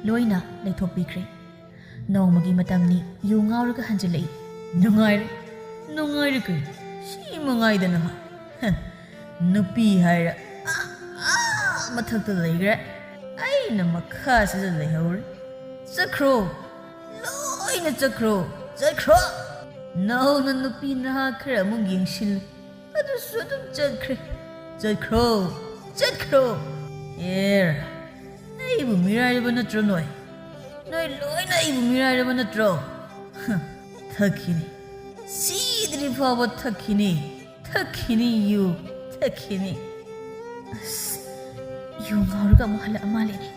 ꯂꯣꯏꯅ ꯂꯩꯊꯣꯛꯄꯤꯈ꯭ꯔꯦ꯫ ꯅꯣꯡꯃꯒꯤ ꯃꯇꯝꯅꯤ ꯌꯨ ꯉꯥꯎꯔꯒ ꯍꯟꯖꯤꯜꯂꯛꯏ꯫ "ꯅꯨꯡꯉꯥꯏꯔꯦ, ꯅꯨꯡꯉꯥꯏꯔꯦ ꯀꯩꯅꯣ? ꯁꯤ ꯃꯉꯥꯏꯗꯅ ꯍꯥ? ꯍ, ꯅꯨꯄꯤ ꯍꯥꯏꯔ ꯑꯥ, ꯑꯥ ꯃꯊꯛꯇ ꯂꯩꯈ꯭ꯔꯦ, ꯑꯩꯅ ꯃꯈꯥꯁꯤꯗ ꯂꯩꯍꯧꯔꯦ꯫ ꯆꯠꯈ꯭ꯔꯣ, ꯂꯣꯏꯅ ꯆꯠꯈ꯭ꯔꯣ, ꯆꯠꯈ꯭ꯔꯣ꯫ ꯅꯧꯅ ꯅꯨꯄꯤ ꯅꯍꯥ ꯈꯔ ꯑꯃꯨꯛ ꯌꯦꯡꯁꯤꯜꯂꯨ, ꯑꯗꯨꯁꯨ ꯑꯗꯨꯝ ꯆꯠꯈ꯭ꯔꯦ꯫ ꯆꯠꯈ꯭ꯔꯣ, ꯆꯠꯈ꯭ꯔꯣ꯫ ꯑꯦꯔ, ꯑꯩꯕꯨ ꯃꯤꯔꯥꯏꯔꯕ ꯅꯠꯇ꯭ꯔꯣ ꯅꯣꯏ? ꯅꯣꯏ ꯂꯣꯏꯅ ꯑꯩꯕꯨ ꯃꯤꯔꯥꯏꯔꯕ ꯅꯠꯇ꯭ꯔꯣ? ꯍ, ꯊꯛꯈꯤꯅꯤ, ꯁꯤꯗ꯭ꯔꯤ ꯐꯥꯎꯕ ꯊꯛꯈꯤꯅꯤ, ꯊꯛꯈꯤꯅꯤ ꯌꯨ, ꯊꯛꯈꯤꯅꯤ꯫" ꯑꯁ, ꯌꯨ ꯉꯥꯎꯔꯒ ꯑꯃꯨꯛ ꯍꯜꯂꯛꯑ ꯃꯥꯜꯂꯦꯅꯦ꯫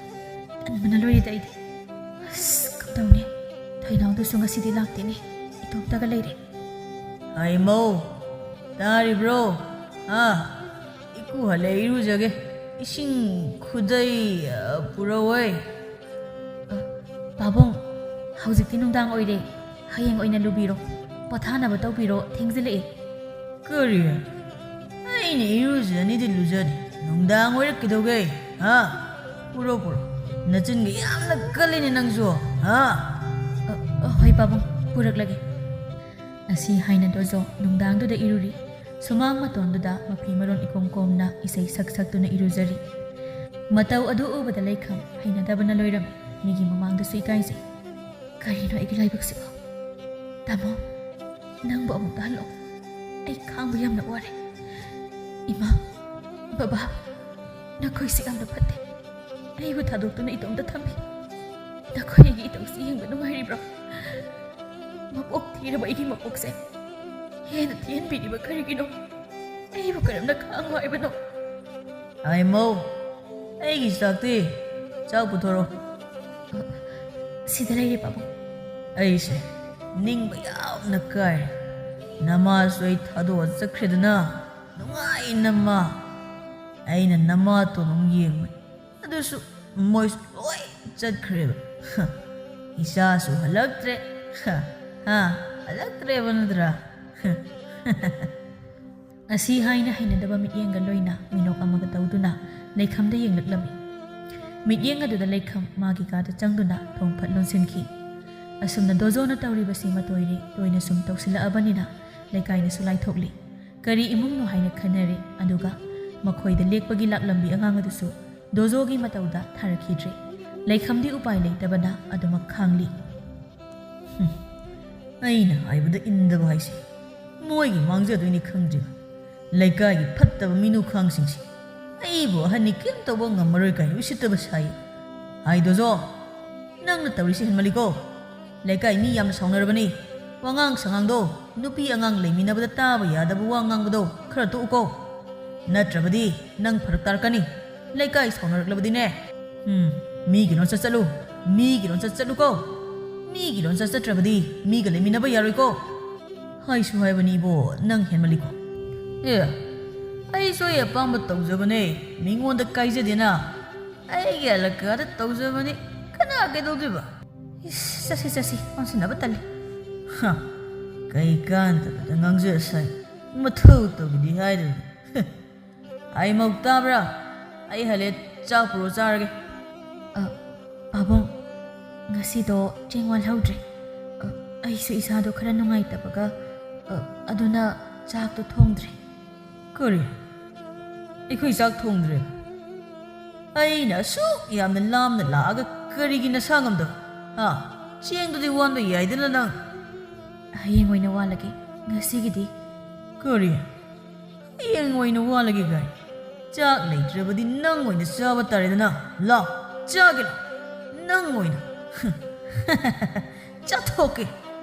ꯇꯟꯕꯅ ꯂꯣꯏꯔꯦꯗ ꯑꯩꯗꯤ꯫ ꯑꯁ, ꯍꯩꯅꯧꯗꯨꯁꯨ ꯉꯁꯤꯗꯤ ꯂꯥꯛꯇꯦꯅꯦ, ꯏꯇꯣꯝꯇꯒ ꯂꯩꯔꯦ꯫ ꯍꯩꯃꯧ, ꯇꯥꯔꯤꯕ꯭ꯔꯣ? ꯑꯥ, ꯏꯀꯨ ꯍꯜꯂꯦ, ꯏꯔꯨꯖꯒꯦ꯫ ꯏꯁꯤꯡ ꯈꯨꯗꯩ, ꯑ, ꯄꯨꯔꯛꯑꯣꯏ꯫ ꯑ, ꯄꯥꯕꯨꯡ, ꯍꯧꯖꯤꯛꯇꯤ ꯅꯨꯡꯗꯥꯡ ꯑꯣꯏꯔꯦ, ꯍꯌꯦꯡ ꯑꯣꯏꯅ ꯂꯨꯕꯤꯔꯣ, ꯄꯣꯊꯥꯅꯕ ꯇꯧꯕꯤꯔꯣ, ꯊꯦꯡꯖꯤꯜꯂꯛꯑꯦ꯫ ꯀꯔꯤ? ꯑꯩꯅ ꯏꯔꯨꯖꯅꯤꯗꯤ ꯂꯨꯖꯅꯤ, ꯅꯨꯡꯗꯥꯡ ꯑꯣꯏꯔꯛꯀꯩꯗꯧꯒꯦ? ꯍꯥ? ꯄꯨꯔꯣ, ꯄꯨꯔꯣ꯫ ꯅꯆꯤꯟꯒ ꯌꯥꯝꯅ ꯀꯜꯂꯤꯅꯦ ꯅꯪꯁꯨ, ꯍꯥ? ꯑ, ꯑ, ꯍꯣꯏ ꯄꯥꯕꯨꯡ, ꯄꯨꯔꯛꯂꯒꯦ꯫ ꯑꯁꯤ ꯍꯥꯏꯅ ꯗꯣꯖꯣ ꯅꯨꯡꯗꯥꯡꯗꯨꯗ ꯏꯔꯨꯔꯤ꯫ ꯁꯨꯃꯥꯡ ꯃꯇꯣꯟꯗꯨꯗ ꯃꯐꯤ ꯃꯔꯣꯟ ꯏꯀꯣꯝ ꯀꯣꯝꯅ ꯏꯁꯩ ꯁꯛ ꯁꯛꯇꯨꯅ ꯏꯔꯨꯖꯔꯤ꯫ ꯃꯇꯧ ꯑꯗꯨ ꯎꯕꯗ ꯂꯩꯈꯝ ꯍꯩꯅꯗꯕꯅ ꯂꯣꯏꯔꯝꯃꯤ꯫ ꯃꯤꯒꯤ ꯃꯃꯥꯡꯗꯁꯨ ꯏꯀꯥꯏꯖꯩ꯫ ꯀꯔꯤꯅꯣ ꯑꯩꯒꯤ ꯂꯥꯏꯕꯛꯁꯤꯕꯣ? ꯇꯥꯃꯣ, ꯅꯪꯕꯨ ꯑꯃꯨꯛꯇ ꯍꯜꯂꯛꯑꯣ꯫ ꯑꯩ ꯈꯥꯡꯕ ꯌꯥꯝꯅ ꯋꯥꯔꯦ꯫ ꯏꯃꯥ, ꯕꯕꯥ, ꯅꯈꯣꯏꯁꯤ ꯌꯥꯝꯅ ꯐꯠꯇꯦ꯫ ꯑꯩꯕꯨ ꯊꯥꯗꯣꯛꯇꯨꯅ ꯏꯇꯣꯝꯇ ꯊꯝꯃꯤ꯫ ꯅꯈꯣꯏ ꯑꯩꯒꯤ ꯏꯇꯧꯁꯤ ꯌꯦꯡꯕ ꯅꯨꯡꯉꯥꯏꯔꯤꯕ꯭ꯔꯣ? ꯃꯄꯣꯛ ꯊꯤꯔꯕ ꯑꯩꯒꯤ ꯃꯄꯣꯛꯁꯦ ꯍꯦꯟꯅ ꯊꯤꯍꯟꯕꯤꯔꯤꯕ ꯀꯔꯤꯒꯤꯅꯣ? ꯑꯩꯕꯨ ꯀꯔꯝꯅ ꯈꯥꯡꯉꯣ ꯍꯥꯏꯕꯅꯣ? ꯍꯥꯏꯃꯧ, ꯑꯩꯒꯤ ꯆꯥꯛꯇꯤ? ꯆꯥꯛ ꯄꯨꯊꯣꯔꯛꯑꯣ꯫ ꯁꯤꯗ ꯂꯩꯔꯦ, ꯄꯥꯕꯨꯡ꯫ ꯑꯩꯁꯦ ꯅꯤꯡꯕ ꯌꯥꯝꯅ ꯀꯥꯏ꯫ ꯅꯃꯥꯁꯨ ꯑꯩ ꯊꯥꯗꯣꯛꯑ ꯆꯠꯈ꯭ꯔꯦꯗꯅ꯫ ꯅꯨꯡꯉꯥꯏꯅ ꯃꯥ꯫ ꯑꯩꯅ ꯅꯃꯥꯇꯣꯟ ꯑꯃꯨꯛ ꯌꯦꯡꯕꯅꯤ꯫ ꯑꯗꯨꯁꯨ ꯃꯣꯏꯁꯨ ꯂꯣꯏ ꯆꯠꯈ꯭ꯔꯦꯕ꯫ ꯏꯆꯥꯁꯨ ꯍꯜꯂꯛꯇ꯭ꯔꯦ꯫ ꯍꯥ, ꯍꯜꯂꯛꯇ꯭ꯔꯦꯕ ꯅꯠꯇ꯭ꯔꯥ? ꯑꯁꯤ ꯍꯥꯏꯅ ꯍꯩꯅꯗꯕ ꯃꯤꯠꯌꯦꯡꯒ ꯂꯣꯏꯅ ꯃꯤꯅꯣꯛ ꯑꯃꯒ ꯇꯧꯗꯨꯅ ꯂꯩꯈꯝꯗ ꯌꯦꯡꯂꯛꯂꯝꯃꯤ꯫ ꯃꯤꯠꯌꯦꯡ ꯑꯗꯨꯗ ꯂꯩꯈꯝ ꯃꯥꯒꯤ ꯀꯥꯗ ꯆꯪꯗꯨꯅ ꯊꯣꯡ ꯐꯠ ꯂꯣꯟꯁꯤꯟꯈꯤ꯫ ꯑꯁꯨꯝꯅ ꯗꯣꯖꯣꯅ ꯇꯧꯔꯤꯕꯁꯤ ꯃꯇꯣꯏꯔꯤ ꯇꯣꯏꯅ ꯁꯨꯝ ꯇꯧꯁꯤꯜꯂꯛꯑꯕꯅꯤꯅ ꯂꯩꯀꯥꯏꯅꯁꯨ ꯂꯥꯏꯊꯣꯛꯂꯤ꯫ ꯀꯔꯤ ꯏꯃꯨꯡꯅꯣ ꯍꯥꯏꯅ ꯈꯟꯅꯔꯦ꯫ ꯑꯗꯨꯒ ꯃꯈꯣꯏꯗ ꯂꯦꯛꯄꯒꯤ ꯂꯥꯛꯂꯝꯕꯤ ꯑꯉꯥꯡ ꯑꯗꯨꯁꯨ ꯗꯣꯖꯣꯒꯤ ꯃꯇꯧꯗ ꯊꯥꯔꯛꯈꯤꯗ꯭ꯔꯦ꯫ ꯂꯩꯈꯝꯗꯤ ꯎꯄꯥꯏ ꯂꯩꯇꯕꯅ ꯑꯗꯨꯃꯛ ꯈꯥꯡꯂꯤ꯫ ꯍꯨꯝ, ꯑꯩꯅ ꯍꯥꯏꯕꯗ ꯏꯟꯗꯕ ꯍꯥꯏꯁꯦ ꯃꯣꯏꯒꯤ ꯃꯥꯡꯖꯗꯣꯏꯅꯤ ꯈꯪꯗ꯭ꯔꯤꯕ꯫ ꯂꯩꯀꯥꯏꯒꯤ ꯐꯠꯇꯕ ꯃꯤꯅꯨꯈꯥꯡꯁꯤꯡꯁꯦ ꯑꯩꯕꯨ ꯑꯍꯟꯅꯤ ꯀꯩꯝ ꯇꯧꯕ ꯉꯝꯃꯔꯣꯏ ꯀꯥꯏꯅ ꯎꯁꯤꯠꯇꯕ ꯁꯥꯏ꯫ ꯍꯥꯏ ꯗꯣꯖꯣ, ꯅꯪꯅ ꯇꯧꯔꯤꯁꯤ ꯍꯦꯟꯃꯜꯂꯤꯀꯣ꯫ ꯂꯩꯀꯥꯏ ꯃꯤ ꯌꯥꯝꯅ ꯁꯥꯎꯅꯔꯕꯅꯤ꯫ ꯋꯥꯉꯥꯡ ꯁꯉꯥꯡꯗꯣ ꯅꯨꯄꯤ ꯑꯉꯥꯡ ꯂꯩꯃꯤꯟꯅꯕꯗ ꯇꯥꯕ ꯌꯥꯗꯕ ꯋꯥ ꯉꯥꯡꯕꯗꯣ ꯈꯔ ꯇꯣꯛꯎꯀꯣ꯫ ꯅꯠꯇ꯭ꯔꯕꯗꯤ ꯅꯪ ꯐꯔꯛ ꯇꯥꯔꯛꯀꯅꯤ꯫ ꯂꯩꯀꯥꯏ ꯁꯥꯎꯅꯔꯛꯂꯕꯗꯤꯅꯦ, ꯎꯝ, ꯃꯤꯒꯤ ꯂꯣꯟꯆꯠ ꯆꯠꯂꯨ, ꯃꯤꯒꯤ ꯂꯣꯟꯆꯠ ꯆꯠꯂꯨꯀꯣ꯫ ꯃꯤꯒꯤ ꯂꯣꯟꯆꯠ ꯆꯠꯇ꯭ꯔꯕꯗꯤ ꯃꯤꯒ ꯂꯩꯃꯤꯟꯅꯕ ꯌꯥꯔꯣꯏꯀꯣ꯫ ꯍꯥꯏꯁꯨ ꯍꯥꯏꯕꯅꯤꯕꯣ, ꯅꯪ ꯍꯦꯟꯃꯜꯂꯤꯀꯣ꯫ ꯑꯦ, ꯑꯩꯁꯨ ꯑꯩ ꯑꯄꯥꯝꯕ ꯇꯧꯖꯕꯅꯦ, ꯃꯤꯉꯣꯟꯗ ꯀꯥꯏꯖꯗꯦꯅ꯫ ꯑꯩꯒꯤ ꯑꯂꯀꯥꯗ ꯇꯧꯖꯕꯅꯤ, ꯀꯅꯥ ꯀꯩꯗꯧꯗꯣꯏꯕ? ꯏꯁ, ꯆꯠꯁꯤ, ꯆꯠꯁꯤ, ꯑꯣꯟꯁꯤꯟꯅꯕ ꯇꯜꯂꯤ꯫ ꯍ, ꯀꯩ ꯀꯥꯟꯗꯕꯗ ꯉꯥꯡꯖꯁꯥꯏ꯫ ꯃꯊꯧ ꯇꯧꯈꯤꯗꯤ ꯍꯥꯏꯗꯕꯅꯤ꯫ ꯍ, ꯑꯩ ꯃꯧ ꯇꯥꯕ꯭ꯔꯥ? ꯑꯩ ꯍꯜꯂꯦ, ꯆꯥꯛ ꯄꯨꯔꯛꯑꯣ, ꯆꯥꯔꯒꯦ꯫ ꯑ, ꯄꯥꯕꯨꯡ, ꯉꯁꯤꯗꯣ ꯆꯦꯡ ꯋꯥꯜꯍꯧꯗ꯭ꯔꯦ꯫ ꯑ, ꯑꯩꯁꯨ ꯏꯁꯥꯗꯣ ꯈꯔ ꯅꯨꯡꯉꯥꯏꯇꯕꯒ, ꯑ, ꯑꯗꯨꯅ ꯆꯥꯛꯇꯣ ꯊꯣꯡꯗ꯭ꯔꯦ꯫ ꯀꯔꯤ? ꯑꯩꯈꯣꯏ ꯆꯥꯛ ꯊꯣꯡꯗ꯭ꯔꯦ? ꯑꯩꯅ ꯑꯁꯨꯛ ꯌꯥꯝꯅ ꯂꯥꯝꯅ ꯂꯥꯛꯑꯒ ꯀꯔꯤꯒꯤ ꯅꯁꯥ ꯉꯝꯗꯕ? ꯍꯥ? ꯆꯦꯡꯗꯨꯗꯤ ꯋꯥꯟꯕ ꯌꯥꯏꯗꯅ ꯅꯪ꯫ ꯍꯌꯦꯡ ꯑꯣꯏꯅ ꯋꯥꯜꯂꯒꯦ, ꯉꯁꯤꯒꯤꯗꯤ꯫ ꯀꯔꯤ? ꯍꯌꯦꯡ ꯑꯣꯏꯅ ꯋꯥꯜꯂꯒꯦ ꯀꯥꯏ? ꯆꯥꯛ ꯂꯩꯇ꯭ꯔꯕꯗꯤ ꯅꯪ ꯑꯣꯏꯅ ꯆꯥꯕ ꯇꯥꯔꯦꯗꯅ꯫ ꯂꯥꯎ, ꯆꯥꯒꯦ ꯂꯥꯎ꯫ ꯅꯪ ꯑꯣꯏꯅ꯫ ꯆꯥꯊꯣꯛꯀꯦ꯫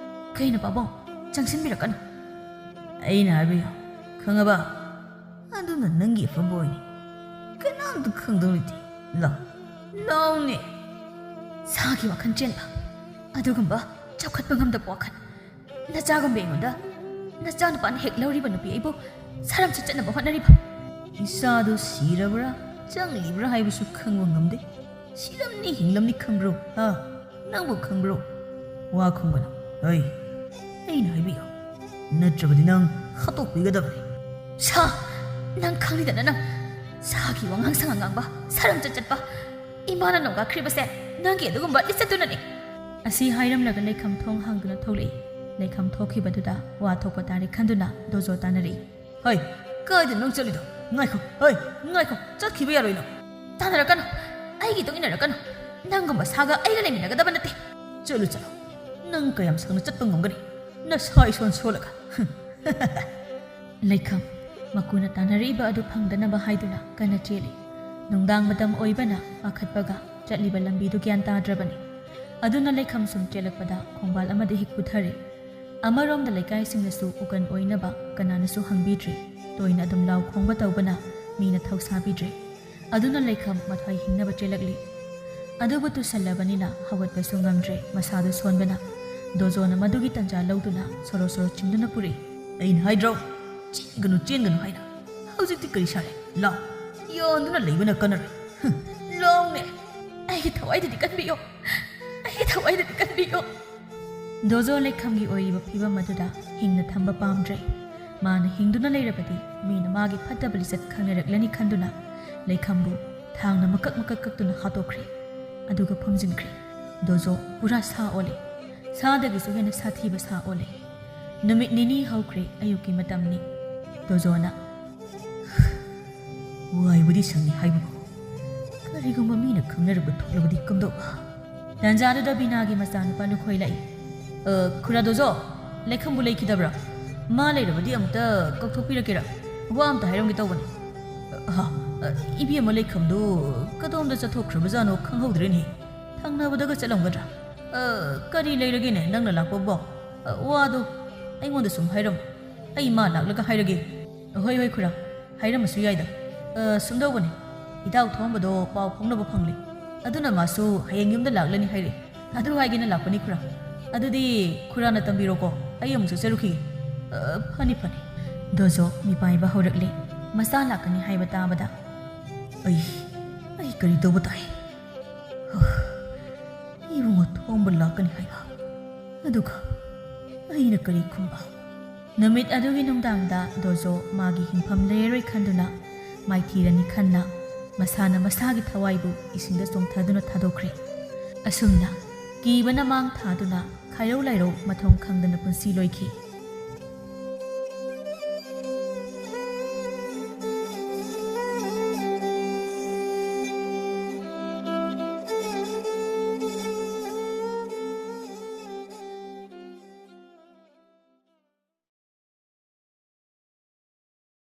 ꯀꯩꯅꯣ ꯄꯥꯕꯨꯡ? ꯆꯪꯁꯤꯟꯕꯤꯔꯛꯀꯅꯨ꯫ ꯑꯩꯅ ꯍꯥꯏꯕ ꯌꯥ-, ꯈꯪꯉꯕ? ꯑꯗꯨꯅ ꯅꯪꯒꯤ ꯑꯐꯕ ꯑꯣꯏꯅꯤ꯫ ꯀꯅꯥꯝꯇ ꯈꯪꯗꯧ ꯂꯩꯇꯦ꯫ ꯂꯥꯎ꯫ ꯂꯥꯎꯅꯦ꯫ ꯁꯥꯒꯤ ꯋꯥꯈꯜ ꯆꯦꯟꯕ꯫ ꯑꯗꯨꯒꯨꯝꯕ ꯆꯥꯎꯈꯠꯄ ꯉꯝꯗꯕ ꯋꯥꯈꯜ꯫ ꯅꯆꯥꯒꯨꯝꯕ ꯑꯩꯉꯣꯟꯗ ꯅꯆꯥꯅꯨꯄꯥꯅ ꯍꯦꯛ ꯂꯧꯔꯤꯕ ꯅꯨꯄꯤ ꯑꯩꯕꯨ ꯁꯥꯔꯝ ꯆꯠꯆꯠꯅꯕ ꯍꯣꯠꯅꯔꯤꯕ꯫ ꯏꯆꯥꯗꯨ ꯁꯤꯔꯕ꯭ꯔꯥ ꯆꯪꯂꯤꯕ꯭ꯔꯥ ꯍꯥꯏꯕꯁꯨ ꯈꯪꯕ ꯉꯝꯗꯦ꯫ ꯁꯤꯔꯝꯅꯤ ꯍꯤꯡꯂꯝꯅꯤ ꯈꯪꯕ꯭ꯔꯣ? ꯍꯥ? ꯅꯪꯕꯨ ꯈꯪꯕ꯭ꯔꯣ? ꯋꯥ ꯈꯨꯝꯒꯅꯨ꯫ ꯍꯩ, ꯑꯩꯅ ꯍꯥꯏꯕꯤꯌꯣ꯫ ꯅꯠꯇ꯭ꯔꯕꯗꯤ ꯅꯪ ꯍꯥꯠꯇꯣꯛꯄꯤꯒꯗꯕꯅꯤ꯫ ꯁꯥ! ꯅꯪ ꯈꯪꯂꯤꯗꯅ ꯅꯪ꯫ ꯁꯥꯒꯤ ꯋꯥꯉꯥꯡ ꯁꯉꯥꯡ ꯉꯥꯡꯕ, ꯁꯥꯔꯝ ꯆꯠꯆꯠꯄ꯫ ꯏꯃꯥꯅ ꯅꯣꯡꯒꯥꯈ꯭ꯔꯤꯕꯁꯦ ꯅꯪꯒꯤ ꯑꯗꯨꯒꯨꯝꯕ ꯂꯤꯆꯠꯇꯨꯅꯅꯦ꯫ ꯑꯁꯤ ꯍꯥꯏꯔꯝꯂꯒ ꯂꯩꯈꯝ ꯊꯣꯡ ꯍꯥꯡꯗꯨꯅ ꯊꯣꯛꯂꯛꯏ꯫ ꯂꯩꯈꯝ ꯊꯣꯛꯈꯤꯕꯗꯨꯗ ꯋꯥ ꯊꯣꯛꯄ ꯇꯥꯔꯦ ꯈꯟꯗꯨꯅ ꯗꯣꯖꯣ ꯇꯥꯅꯔꯛꯏ꯫ ꯍꯩ, ꯀꯥꯏꯗ ꯅꯪ ꯆꯠꯂꯤꯗꯣ? ꯉꯥꯏꯈꯣ, ꯍꯩ, ꯉꯥꯏꯈꯣ, ꯆꯠꯈꯤꯕ ꯌꯥꯔꯣꯏ ꯅꯪ꯫ ꯇꯥꯟꯅꯔꯛꯀꯅꯨ, ꯑꯩꯒꯤ ꯏꯇꯨꯡ ꯏꯟꯅꯔꯛꯀꯅꯨ꯫ ꯅꯪꯒꯨꯝꯕ ꯁꯥꯒ ꯑꯩꯒ ꯂꯩꯃꯤꯟꯅꯒꯗꯕ ꯅꯠꯇꯦ꯫ ꯆꯠꯂꯨ, ꯆꯠꯂꯨ꯫ ꯅꯪ ꯀꯌꯥꯝ ꯁꯥꯡꯅ ꯆꯠꯄ ꯉꯝꯒꯅꯤ? ꯅꯁꯥ ꯏꯁꯣꯟ ꯁꯣꯜꯂꯒ꯫ ꯂꯩꯈꯝ, ꯃꯀꯨꯅ ꯇꯥꯟꯅꯔꯛꯏꯕ ꯑꯗꯨ ꯐꯪꯗꯅꯕ ꯍꯥꯏꯗꯨꯅ ꯀꯟꯅ ꯆꯦꯜꯂꯤ꯫ ꯅꯨꯡꯗꯥꯡ ꯃꯇꯝ ꯑꯣꯏꯕꯅ ꯄꯥꯈꯠꯄꯒ ꯆꯠꯂꯤꯕ ꯂꯝꯕꯤꯗꯨ ꯒ꯭ꯌꯥꯟ ꯇꯥꯗ꯭ꯔꯕꯅꯤ꯫ ꯑꯗꯨꯅ ꯂꯩꯈꯝ ꯁꯨꯝ ꯆꯦꯜꯂꯛꯄꯗ ꯈꯣꯡꯕꯥꯜ ꯑꯃꯗ ꯍꯦꯛ ꯄꯨꯊꯔꯦ꯫ ꯑꯃꯔꯣꯝꯗ ꯂꯩꯀꯥꯏꯁꯤꯡꯅꯁꯨ ꯎꯒꯟ ꯑꯣꯏꯅꯕ ꯀꯅꯥꯅꯁꯨ ꯍꯪꯕꯤꯗ꯭ꯔꯦ꯫ ꯇꯣꯏꯅ ꯑꯗꯨꯝ ꯂꯥꯎ ꯈꯣꯡꯕ ꯇꯧꯕꯅ ꯃꯤꯅ ꯊꯧꯁꯥꯕꯤꯗ꯭ꯔꯦ꯫ ꯑꯗꯨꯅ ꯂꯩꯈꯝ ꯃꯊ꯭ꯋꯥꯏ ꯍꯤꯡꯅꯕ ꯆꯦꯜꯂꯛꯂꯤ꯫ ꯑꯗꯨꯕꯨ ꯇꯨꯁꯜꯂꯕꯅꯤꯅ ꯍꯧꯒꯠꯄꯁꯨ ꯉꯝꯗ꯭ꯔꯦ ꯃꯁꯥꯗꯨ ꯁꯣꯟꯕꯅ꯫ ꯗꯣꯖꯣꯅ ꯃꯗꯨꯒꯤ ꯇꯟꯖꯥ ꯂꯧꯗꯨꯅ ꯁꯣꯔꯣ ꯁꯣꯔꯣ ꯆꯤꯡꯗꯨꯅ ꯄꯨꯔꯛꯏ꯫ "ꯑꯩꯅ ꯍꯥꯏꯗ꯭ꯔꯣ, ꯆꯦꯟꯒꯅꯨ, ꯆꯦꯟꯒꯅꯨ ꯍꯥꯏꯅ꯫ ꯍꯧꯖꯤꯛꯇꯤ ꯀꯔꯤ ꯁꯥꯔꯦ? ꯂꯥꯎ, ꯌꯣꯟꯗꯨꯅ ꯂꯩꯕꯅ ꯀꯥꯟꯅꯔꯣꯏ꯫ ꯍꯨꯝ, ꯂꯥꯎꯅꯦ꯫ ꯑꯩꯒꯤ ꯊꯋꯥꯏꯗꯗꯤ ꯀꯟꯕꯤꯌꯣ, ꯑꯩꯒꯤ ꯊꯋꯥꯏꯗꯗꯤ ꯀꯟꯕꯤꯌꯣ꯫" ꯗꯣꯖꯣ ꯂꯩꯈꯝꯒꯤ ꯑꯣꯏꯔꯤꯕ ꯐꯤꯕꯝ ꯑꯗꯨꯗ ꯍꯤꯡꯅ ꯊꯝꯕ ꯄꯥꯝꯗ꯭ꯔꯦ꯫ ꯃꯥꯅ ꯍꯤꯡꯗꯨꯅ ꯂꯩꯔꯕꯗꯤ ꯃꯤꯅ ꯃꯥꯒꯤ ꯐꯠꯇꯕ ꯂꯤꯆꯠ ꯈꯪꯅꯔꯛꯂꯅꯤ ꯈꯟꯗꯨꯅ ꯂꯩꯈꯝꯕꯨ ꯊꯥꯡꯅ ꯃꯀꯛ ꯃꯀꯛ ꯀꯛꯇꯨꯅ ꯍꯥꯠꯇꯣꯛꯈ꯭ꯔꯦ꯫ ꯑꯗꯨꯒ ꯐꯨꯝꯖꯤꯟꯈ꯭ꯔꯦ꯫ ꯗꯣꯖꯣ ꯄꯨꯔꯥ ꯁꯥ ꯑꯣꯜꯂꯦ꯫ ꯁꯥꯗꯒꯤꯁꯨ ꯍꯦꯟꯅ ꯁꯥꯊꯤꯕ ꯁꯥ ꯑꯣꯜꯂꯦ꯫ ꯅꯨꯃꯤꯠ ꯅꯤꯅꯤ ꯍꯧꯈ꯭ꯔꯦ꯫ ꯑꯌꯨꯛꯀꯤ ꯃꯇꯝꯅꯤ꯫ ꯗꯣꯖꯣꯅ, "ꯋꯥꯏꯕꯨꯗꯤ ꯁꯪꯉꯤ ꯍꯥꯏꯕꯕꯨ, ꯀꯔꯤꯒꯨꯝꯕ ꯃꯤꯅ ꯈꯪꯅꯔꯛꯄ ꯊꯣꯛꯂꯕꯗꯤ ꯀꯝꯗꯧꯕ?" ꯇꯥꯟꯖꯥꯗꯨꯗ ꯕꯤꯅꯥꯒꯤ ꯃꯆꯥꯅꯨꯄꯥ ꯂꯨꯈꯣꯏ ꯂꯥꯛꯏ꯫ "ꯑ, ꯈꯨꯔꯥ ꯗꯣꯖꯣ, ꯂꯩꯈꯝꯕꯨ ꯂꯩꯈꯤꯗꯕ꯭ꯔꯥ? ꯃꯥ ꯂꯩꯔꯕꯗꯤ ꯑꯃꯨꯛꯇ ꯀꯧꯊꯣꯛꯄꯤꯔꯛꯀꯦꯔꯥ? ꯋꯥ ꯑꯝꯇ ꯍꯥꯏꯔꯝꯒꯦ ꯇꯧꯕꯅꯤ꯫" "ꯑꯍ, ꯑ, ꯏꯕꯦꯝꯃ ꯂꯩꯈꯝꯗꯨ ꯀꯗꯣꯝꯗ ꯆꯠꯊꯣꯛꯈ꯭ꯔꯕꯖꯥꯠꯅꯣ ꯈꯪꯍꯧꯗ꯭ꯔꯦꯅꯦ꯫ ꯊꯪꯅꯕꯗꯒ ꯆꯠꯂꯝꯒꯗ꯭ꯔꯥ? ꯑ, ꯀꯔꯤ ꯂꯩꯔꯒꯦꯅꯦ ꯅꯪꯅ ꯂꯥꯛꯄꯕꯣ? ꯑ, ꯋꯥꯗꯣ ꯑꯩꯉꯣꯟꯗ ꯁꯨꯝ ꯍꯥꯏꯔꯝꯃꯨ꯫ ꯑꯩ ꯃꯥ ꯂꯥꯛꯂꯒ ꯍꯥꯏꯔꯒꯦ꯫" "ꯍꯣꯏ, ꯍꯣꯏ ꯈꯨꯔꯥ, ꯍꯥꯏꯔꯝꯃꯁꯨ ꯌꯥꯏꯗ꯫ ꯑ, ꯁꯨꯝꯗꯧꯕꯅꯤ, ꯏꯇꯥꯎ ꯊꯣꯝꯕꯗꯣ ꯄꯥꯎ ꯐꯥꯎꯅꯕ ꯐꯪꯂꯦ꯫ ꯑꯗꯨꯅ ꯃꯥꯁꯨ ꯍꯌꯦꯡ ꯌꯨꯝꯗ ꯂꯥꯛꯂꯅꯤ ꯍꯥꯏꯔꯦ꯫ ꯑꯗꯨ ꯍꯥꯏꯒꯦꯅ ꯂꯥꯛꯄꯅꯤ ꯈꯨꯔꯥ꯫ ꯑꯗꯨꯗꯤ ꯈꯨꯔꯥꯅ ꯇꯝꯕꯤꯔꯣꯀꯣ, ꯑꯩ ꯑꯃꯨꯛ ꯆꯠꯆꯔꯨꯈꯤꯒꯦ꯫" "ꯑ, ꯐꯅꯤ, ꯐꯅꯤ꯫" ꯗꯣꯖꯣ ꯃꯤꯄꯥꯏꯕ ꯍꯧꯔꯛꯂꯦ꯫ ꯃꯆꯥ ꯂꯥꯛꯀꯅꯤ ꯍꯥꯏꯕ ꯇꯥꯕꯗ, "ꯑꯩ, ꯑꯩ ꯀꯔꯤ ꯇꯧꯕ ꯇꯥꯏ? ꯏꯕꯨꯡꯉꯣ ꯊꯣꯝꯕ ꯂꯥꯛꯀꯅꯤ ꯍꯥꯏꯕ, ꯑꯗꯨꯒ ꯑꯩꯅ ꯀꯔꯤ ꯈꯨꯝꯕ?" ꯅꯨꯃꯤꯠ ꯑꯗꯨꯒꯤ ꯅꯨꯡꯗꯥꯡꯗ ꯗꯣꯖꯣ ꯃꯥꯒꯤ ꯍꯤꯡꯐꯝ ꯂꯩꯔꯔꯣꯏ ꯈꯟꯗꯨꯅ ꯃꯥꯏꯊꯤꯔꯅꯤ ꯈꯟꯅ ꯃꯁꯥꯅ ꯃꯁꯥꯒꯤ ꯊꯋꯥꯏꯕꯨ ꯏꯁꯤꯡꯗ ꯆꯣꯡꯊꯗꯨꯅ ꯊꯥꯗꯣꯛꯈ꯭ꯔꯦ꯫ ꯑꯁꯨꯝꯅ ꯀꯤꯕꯅ ꯃꯥꯡ ꯊꯥꯗꯨꯅ ꯈꯥꯏꯔꯧ ꯂꯥꯏꯔꯧ ꯃꯊꯣꯡ ꯈꯪꯗꯅ ꯄꯨꯟꯁꯤ ꯂꯣꯏꯈꯤ꯫